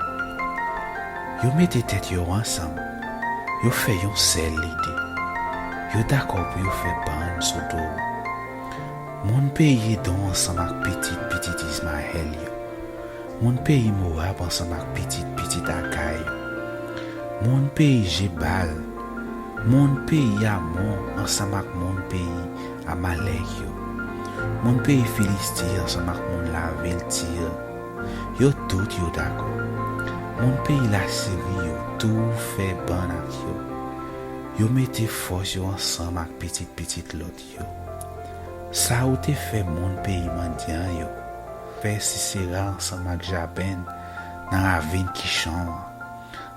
Yo mete tèt yo ansanm, yo fè yon sèl lide. Yo dakò pou yo fè bann sou do ou. Moun peyi Edon ansanm ak pitit pitit Izmayèl yo. Moun peyi Mowab ansanm ak pitit pitit Agag yo. Moun peyi Jebal, moun peyi Amon ansanm ak moun peyi Amalèk yo, moun peyi Filisti ansanm ak moun lavil Tir, yo tout yo dakò. Moun peyi Lasiri yo tou fè bann ak yo. Yo mete fòs yo ansanm ak pitit pitit Lòt yo. Sa ou te fè moun peyi Madyan yo, fè Sisera ansanm ak Jabenn nan ravin Kichon an,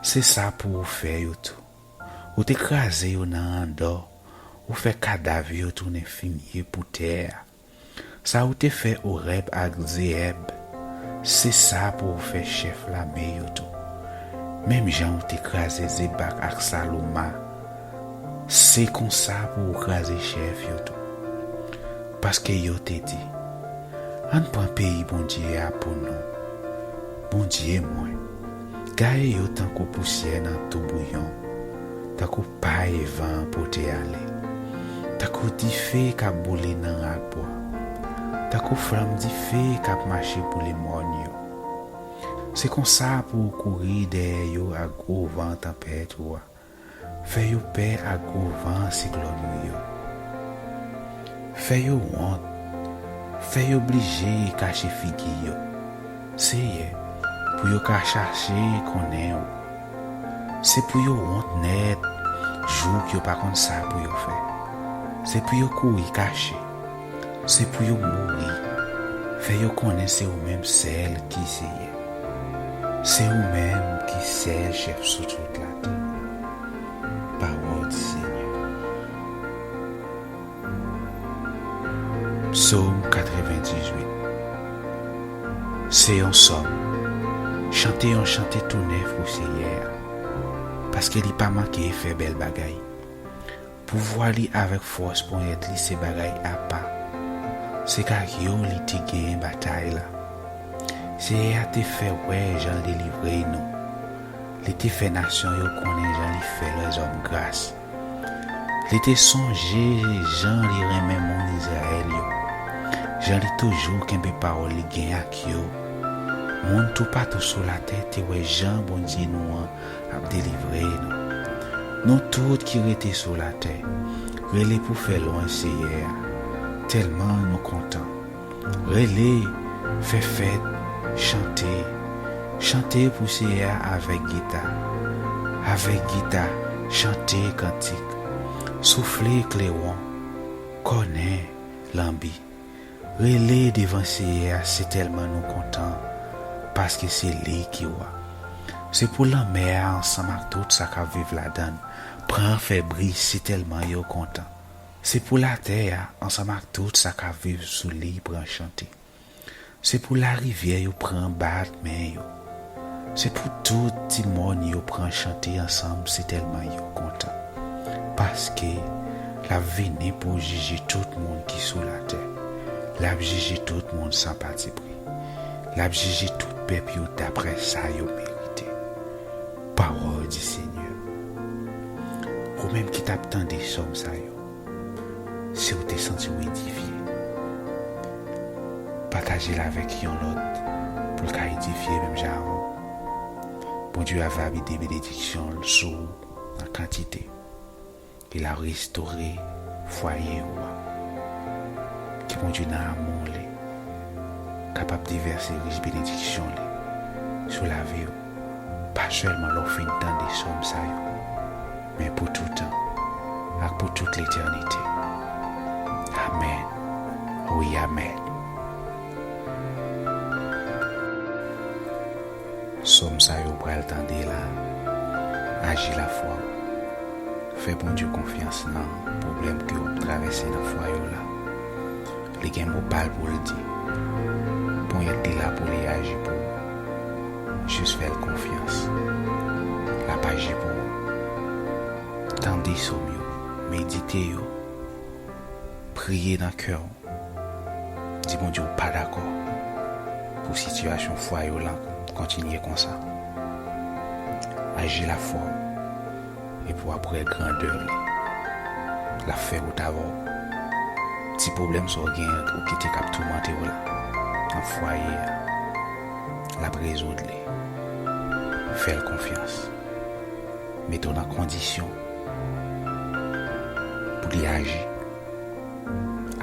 se sa pou ou fè yo tou. Ou te kraze yo nan Andò, ou fè kadav yo tounen fimye pou tè a. Sa ou te fè Orèb ak Zeyèb, se sa pou ou fè chèf lame yo tou. Menm jan ou te kraze Zebak ak Salouma, se konsa pou ou kraze chèf yo tou. Paske yo te di, "Ann pran peyi Bondye a pou nou." Bondye mwen, gaye yo tankou pousyè nan toubouyon, tankou pay van an pote ale, tankou dife k ap boule nan rakbwa, tankou flanm dife k ap mache boule mòn yo. Se konsa pou ou kouri dèyè yo ak gwo van tanpèt ou a. Fè yo pè ak gwo van siklòn ou yo. Fè yo wont. Fè yo blije kache figi yo. Seyè, pou yo ka chache konnen ou. Se pou yo wont nèt, jouk yo pa konn sa pou yo fè. Se pou yo kouri kache. Se pou yo mouri. Fè yo konnen se ou menm sèl ki Seyè. Se ou menm ki sèl chèf sou tout latè. Pawòl di Senyè. Psaume quatre-vingt-dix-huit. Se yon sòm. Chante yon chante tou nèf pou Seyè a, paske li pa manke fè bèl bagay. Pouvwa li avèk fòs ponyèt li se bagay apa. Se ak yo li te genyen batay la. Seyè a te fè wè jan l delivre nou. Li te fè nasyon yo konnen jan li fè lèzòm gras. Li te sonje jan li renmen moun Izrayèl yo, jan li toujou kenbe pawòl li gen ak yo. Moun toupatou sou latè te wè jan Bondye nou an ap delivre nou. Nou tout ki rete sou latè, rele pou fè lwanj Seyè a, tèlman nou kontan. Rele, fè fèt, chante. Chante pou Seyè a avèk gita. Avèk gita, chante kantik. Soufle klewon, kònè, lanbi. Rele devan Seyè a, se tèlman nou kontan, paske se li ki wa. Se pou lanmè a ansanm ak tout sa k ap viv ladan l pran fè bri, se tèlman yo kontan. Se pou latè a ansanm ak tout sa k ap viv sou li pran chante. Se pou larivyè yo pran bat men yo. Se pou tout ti mòn yo pran chante ansanm, se tèlman yo kontan. Paske l ap vini pou jije tout moun ki sou latè. L ap jije tout moun san patipri. L ap jije tout pèp yo daprè sa yo merite. Pawòl di Senyè. Ou menm ki t ap tande sòm sa yo, si w te santi w edifye, pataje l avèk yon lòt pou l ka edifye menm jan avè w. Bondye a va vide benediksyon l sou ou an kantite. Li la restore fwaye ou a. Ke Bondye nan amou li kapab devèse rich benediksyon li sou lavi w, pa sèlman lè w fin tande sòm sa yo, men pou toutan ak pou tout letènite. Amèn. Wi, amèn. Sòm sa yo pral tande la, aji lafwa w. Fè Bondye konfyans nan pwoblèm ke w ap travèse nan fwaye w la. Li gen mo pa l pou l di. Ponyèt li la pou li aji pou ou. Jis fè l konfyans. L ap aji pou ou. Tande sòm yo, medite yo, priye nan kè w. Di Bondye ou pa dakò pou sitiyasyon fwaye w la kontinye konsa. Aji lafwa w, epi w ap wè grandè li. L ap fè wout avè w. Ti pwoblèm sa w genyen ou kite k ap toumante w la nan fwaye a, l ap rezoud li. Fè l konfyans. mete w nan kondisyon pou li aji.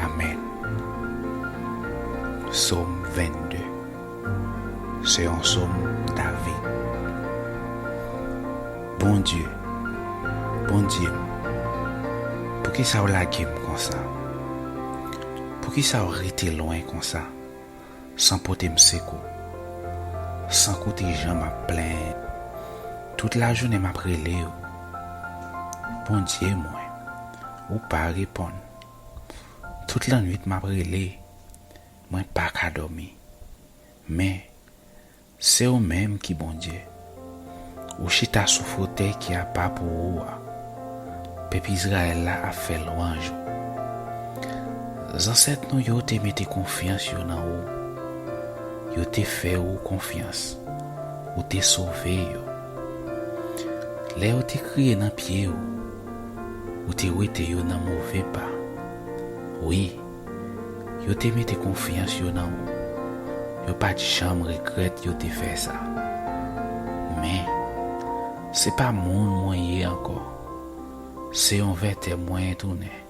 Amèn. Sòm vennde. Se yon sòm David. Bondye, Bondye m, poukisa w lage m konsa? Poukisa w rete lwen konsa, san pote m sekou, san koute jan m ap plenyen? Tout lajounen m ap rele w, Bondye mwen, ou pa reponn. Tout lannwit m ap rele, mwen pa ka dòmi. Men, se ou menm ki Bondye. Ou chita sou fotèy ki apa pou ou a. Pèp Izrayèl la ap fè lwanj ou. Zansèt nou yo te mete konfyans yo nan ou. Yo te fè ou konfyans. Ou te sove yo. Lè yo te kriye nan pye ou, ou te wete yo nan move pa. Wi, yo te mete konfyans yo nan ou. Yo pa t janm regrèt yo te fè sa. Men, se pa moun mwen ye ankò. Se yon vètè mwen tounen.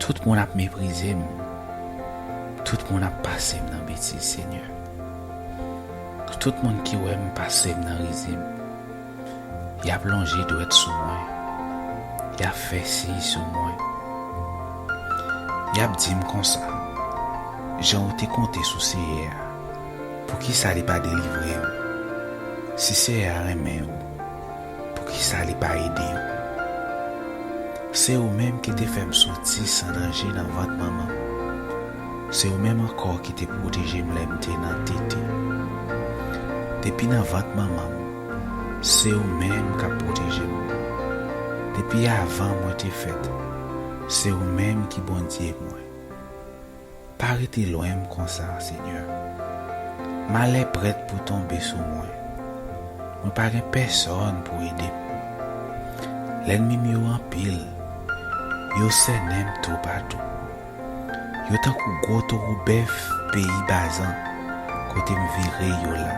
Tout moun ap meprize m. Tout moun ap pase m nan betiz, Senyè. Tout moun ki wè m pase m nan rizib. Y ap lonje dwèt sou mwen. Y ap fè siy sou mwen. Y ap di m konsa, jan ou te konte sou Seyè a, poukisa li pa delivre w? Si Seyè a renmen w, poukisa li pa ede w? Se ou menm ki te fè m soti san danje nan vant manman m. Se ou menm ankò ki te pwoteje m lè m te nan tete. Depi nan vant manman m, se ou menm k ap pwoteje m. Depi avan mwen te fèt, se ou menm ki Bondye mwen. Pa rete lwen m konsa, Senyè. Malè prèt pou tonbe sou mwen. Mwen pa gen pèsòn pou ede m. Lènmi m yo anpil. Yo sènen m toupatou. Yo tankou gwo towo bèf peyi Bazan, kote m vire yo la.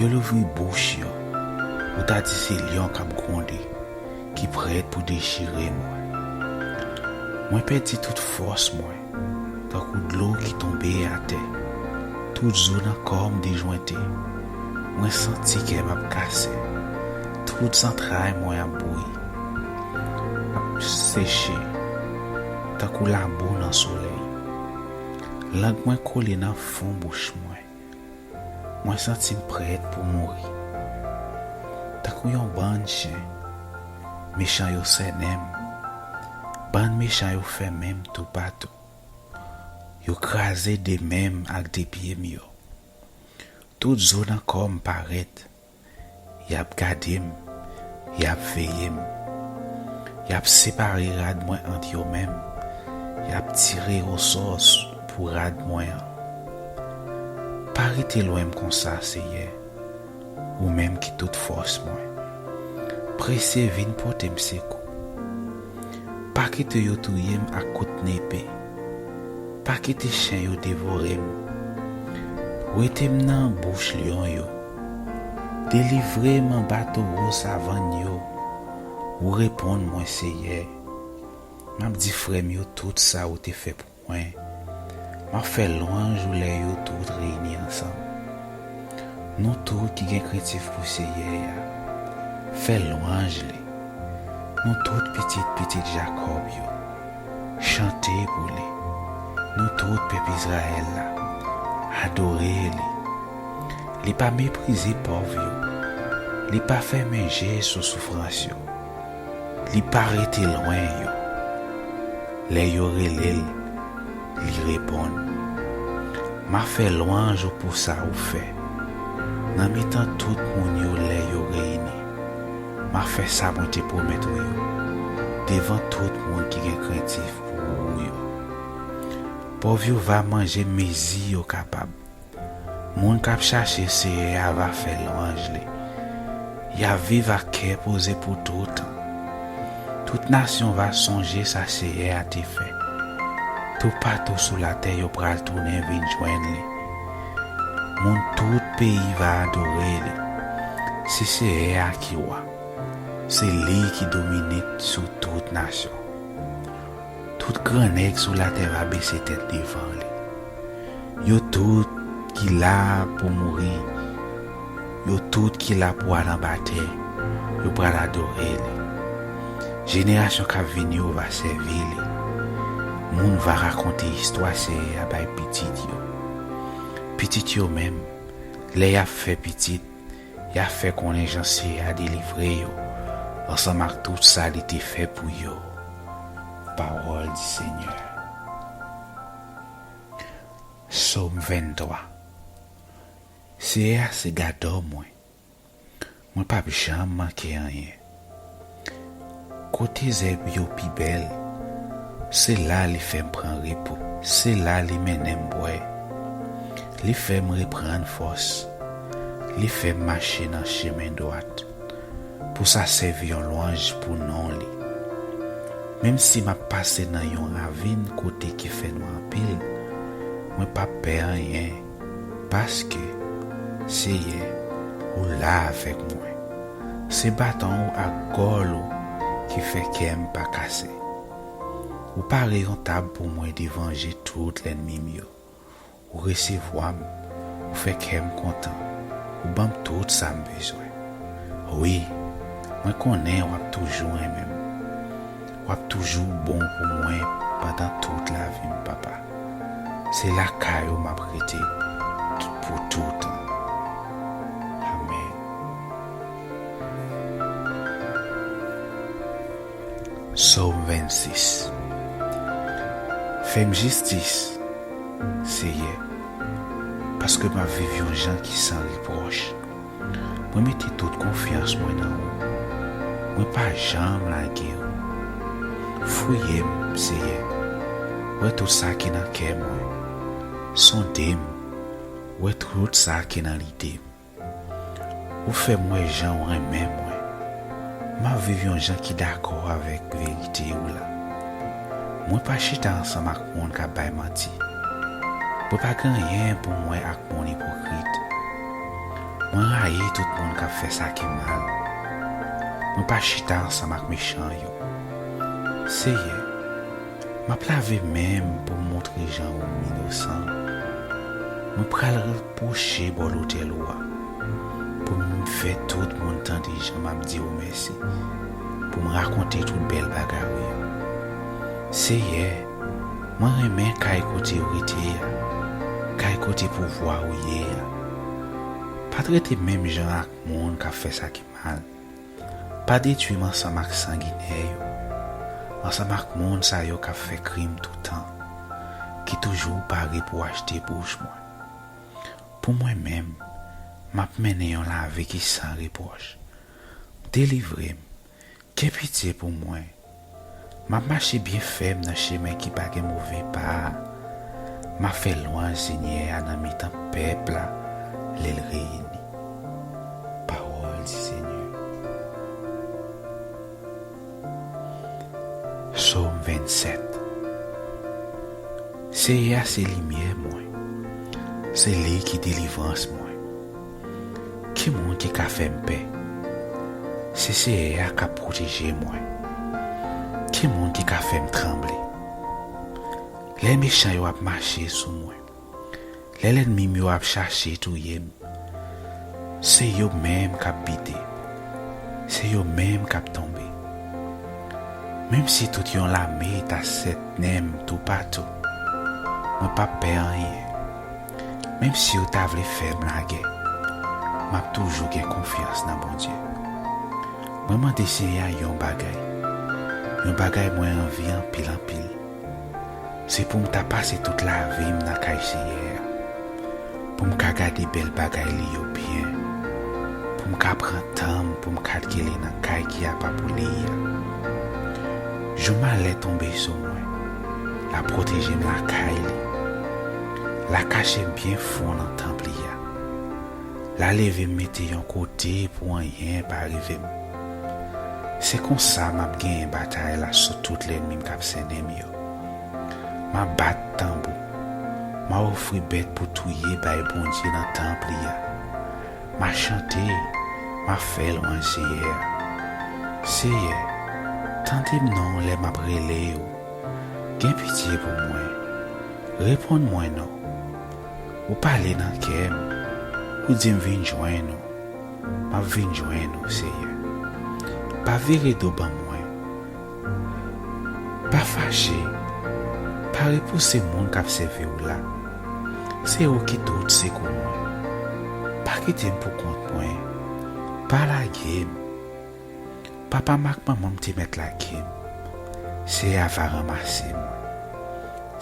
Yo louvri bouch yo. Ou ta di se lyon k ap gwonde, ki prèt pou dechire mwen. Mwen pèdi tout fòs mwen, tankou dlo ki tonbe atè. Tout zo nan kò m dejwente. Mwen santi kè m ap kase. Tout zantray mwen ap bouyi, ap seche, tankou labou nan solèy. Lang mwen kole nan fon bouch mwen. Mwen santi m prèt pou mouri. Tankou yon bann chen, mechan yo sènen m. Bann mechan yo fèmen m toupatou. Yo kraze de men m ak de pye m yo. Tout zo nan kò m parèt. Y ap gade m. Y ap veye m. Y ap separe rad mwen ant yo menm. Y ap tire osò s-, pou rad mwen an. Pa rete lwen m konsa, Seyè, ou menm ki tout fòs mwen. Prese vin pote m sekou. Pa kite yo touye m ak kout nepe. Pa kite chen yo devore m. Wete m nan bouch lyon yo. Delivre m anba towo savann yo. Ou reponn mwen, Seyè. M ap di frè m yo tout sa ou te fè pou mwen. M ap fè lwanj ou lè yo tout reyini ansanm. Nou tout ki gen krentif pou Seyè a, fè lwanj li. Nou tout pitit pitit Jakòb yo, chante pou li. Nou tout pèp Izrayèl la, adore li. Li pa meprize pòv yo. Li pa fèmen je sou soufrans yo. Li pa rete lwen yo. Lè yo rele l, li reponn. M a fè lwanj ou pou sa ou fè. Nan mitan tout moun yo lè yo reyini, m a fè sa mwen te pwomèt ou yo, devan tout moun ki gen krentif pou ou yo. Pòv yo va manje mezi yo kapab. Moun k ap chache Seyè a va fè lwanj li. Y a viv ak kè poze pou toutan. Tout nasyon va sonje sa Seyè a te fè. Toupatou sou latè yo pral tounen vin jwenn li. Moun tout peyi va adore li. Se Seyè a ki wa. Se li ki domine sou tout nasyon. Tout gran nèg sou latè va bese tèt devan li. Yo tout ki la pou mouri, yo tout ki la pou al anba tè, yo pral adore li. Jenerasyon k ap vini yo va sèvi li. Moun va rakonte istwa Seyè a bay pitit yo. Pitit yo menm, lè y ap fè pitit, y a fè konnen jan Seyè a delivre yo, ansanm ak tout sa li te fè pou yo. Pawòl di Senyè. Sòm venntwa. Seyè a se gadò mwen. Mwen p ap janm manke anyen. Kote zèb yo pi bèl, se la li fè m pran repo, se la li mennen m bwè. Li fè m reprann fòs, li fè m mache nan chemen dwat, pou sa sèvi yon lwanj pou non li. Menm si m ap pase nan yon ravin kote ki fè nwa anpil, mwen p ap pè anyen, paske, Seyè, ou la avèk mwen. Se baton ou ak gòl ou ki fè kè m pa kase. Ou pare yon tab pou mwen devan je tout lènmi m yo. Ou resevwa m, ou fè kè m kontan, ou ban m tout sa m bezwen. Wi, mwen konnen w ap toujou renmen m. W ap toujou bon pou mwen pandan tout lavi m, Papa. Se lakay ou m ap rete pou toutan. Amèn. Sòm vennsis. Fè m jistis, Seyè, paske m ap viv yon jan ki san repwòch. Mwen mete tout konfyans mwen nan ou. Mwen pa janm lage ou. Fouye m, Seyè. Wè tout sa ki nan kè mwen. Sonde m. Wè tout sa ki nan lide m. Ou fè m wè jan w renmen mwen. M ap viv yon jan ki dakò avèk verite ou la. Mwen pa chita ansanm ak moun k ap bay manti. Mwen pa gen anyen pou m wè ak moun ipokrit. Mwen rayi tout moun k ap fè sa ki mal. Mwen pa chita ansanm ak mechan yo. Seyè, m ap lave men m pou m montre jan ou m inosan. Mwen pral repwoche bò lotèl ou a, pou m fè tout moun tande jan m ap di ou mèsi, pou m rakonte tout bèl bagay ou yo. Seyè, mwen renmen kay kote ou rete a, kay kote pouvwa ou ye a. Pa trete m menm jan ak moun k ap fè sa ki mal. Pa detwi m ansanm ak sanginè yo, ansanm ak moun sa yo k ap fè krim toutan, ki toujou pare pou achte bouch mwen. Pou mwen menm, m ap mennen yon lavi ki san repwòch. Delivre m, gen pitye pou mwen. M ap mache byen fèm nan chemen ki pa gen move pa a. M ap fè lwanj Senyè a nan mitan pèp la lè l reyini. Pawòl di Senyè. Sòm vennsèt. Seyè a se limyè mwen. Se li ki delivrans mwen. Ki moun ki ka fè m pè? Se Seyè a k ap pwoteje mwen. Ki moun ki ka fè m tranble? Lè mechan yo ap mache sou mwen, lè lènmi m yo ap chache touye m, se yo menm k ap bite, se yo menm k ap tonbe. Menm si tout yon lame ta sètnen m toupatou, mwen p ap pè anyen. Menm si yo ta vle fè m lagè, m ap toujou gen konfyans nan Bondye. Mwen mande Seyè a yon bagay, yon bagay mwen anvi anpil anpil. Se pou m ta pase tout lavi m nan kay Seyè a, pou m ka gade bèl bagay li yo byen, pou m ka pran tan m pou m kalkile nan kay ki apa pou li a. Jou malè tonbe sou mwen, l a pwoteje m lakay li, l a kache m byen fon nan tanp li a. L a leve m mete yon kote pou anyen pa rive m. Se konsa m ap genyen batay la sou tout lènmi m k ap sènen m yo. M a bat tanbou. M a ofri bèt pou touye bay Bondye nan tanp li a. M a chante, M ap fè lwanj Seyè a. Seyè, tande m non lè m ap rele w. Gen pitye pou mwen. Reponn mwen non. Ou pale nan kè m. Ou di m vin jwenn ou. M ap vin jwenn ou, Seyè. Pa vire do ban mwen. Pa fache. Pa repouse moun k ap sèvi w la. Se ou ki tout sekou mwen. Pa kite m pou kont mwen. Pa lage m. Papa m ak manman m te mèt lage m. Seyè a va ranmase mwen.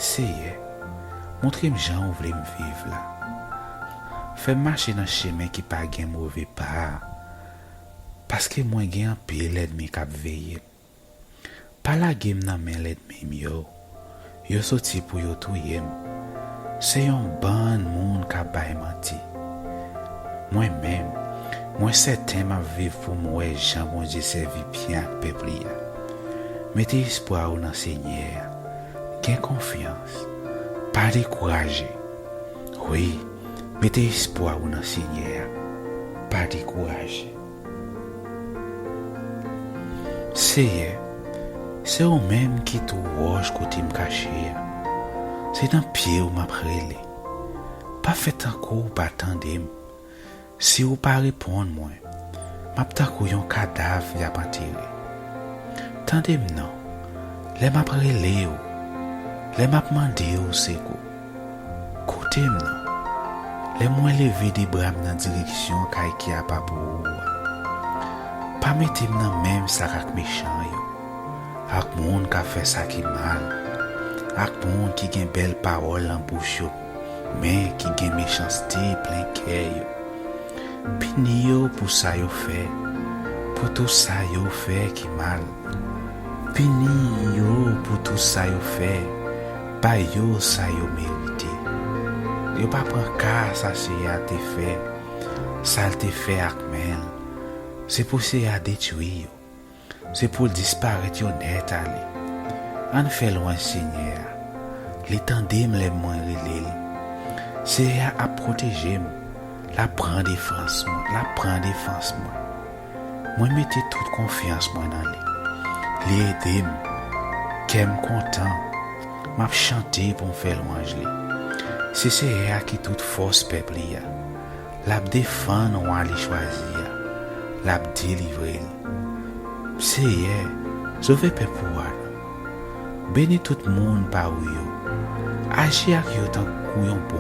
Seyè, montre m jan ou vle m viv la. Fè m mache nan chemen ki pa gen move pa a, paske mwen gen anpil lènmi k ap veye m. Pa lage m nan men lènmi m yo. Yo soti pou yo touye m. Se yon bann moun k ap bay manti. Mwen menm, mwen sèten m ap viv pou m wè jan Bondye sèvi byen ak pèp li a. Mete espwa w nan Senyè a. Gen konfyans. Pa dekouraje. Wi, mete espwa w nan Senyè a. Pa dekouraje. Seyè, se ou menm ki tou wòch kote m kache a. Se nan pye w m ap rele. Pa fè tankou w pa tande m. Si w pa reponn mwen, m ap tankou yon kadav y ap antere. Tande m non, lè m ap rele w, lè m ap mande w sekou. Koute m non, lè mwen leve de bra m nan direksyon kay ki apa pou ou a. Pa mete m nan menm sak ak mechan yo, ak moun k ap fè sa ki mal, ak moun ki gen bèl pawòl nan bouch yo, men ki gen mechanste plen kè yo. Pini yo pou sa yo fè, pou tou sa yo fè ki mal. Pini yo pou tou sa yo fè, ba yo sa yo merite. Yo pa pran ka sa Seyè a te fè, sa l te fè ak men l. Se pou Seyè a detwi yo. Se pou l disparèt yo nèt ale. Ann fè lwanj Senyè a. Li tande m lè mwen rele l. Seyè a ap pwoteje m. L ap pran defans mwen. L ap pran defans mwen. Mwen mete tout konfyans mwen nan li. Li ede m. Kè m kontan. M ap chante pou m fè lwanj li. Se Seyè a ki tout fòs pèp li a. L ap defann wa li chwazi a. L ap delivre l. Seyè, sove pèp ou a non. Beni tout moun pa ou yo. Aji ak yo tankou yon bon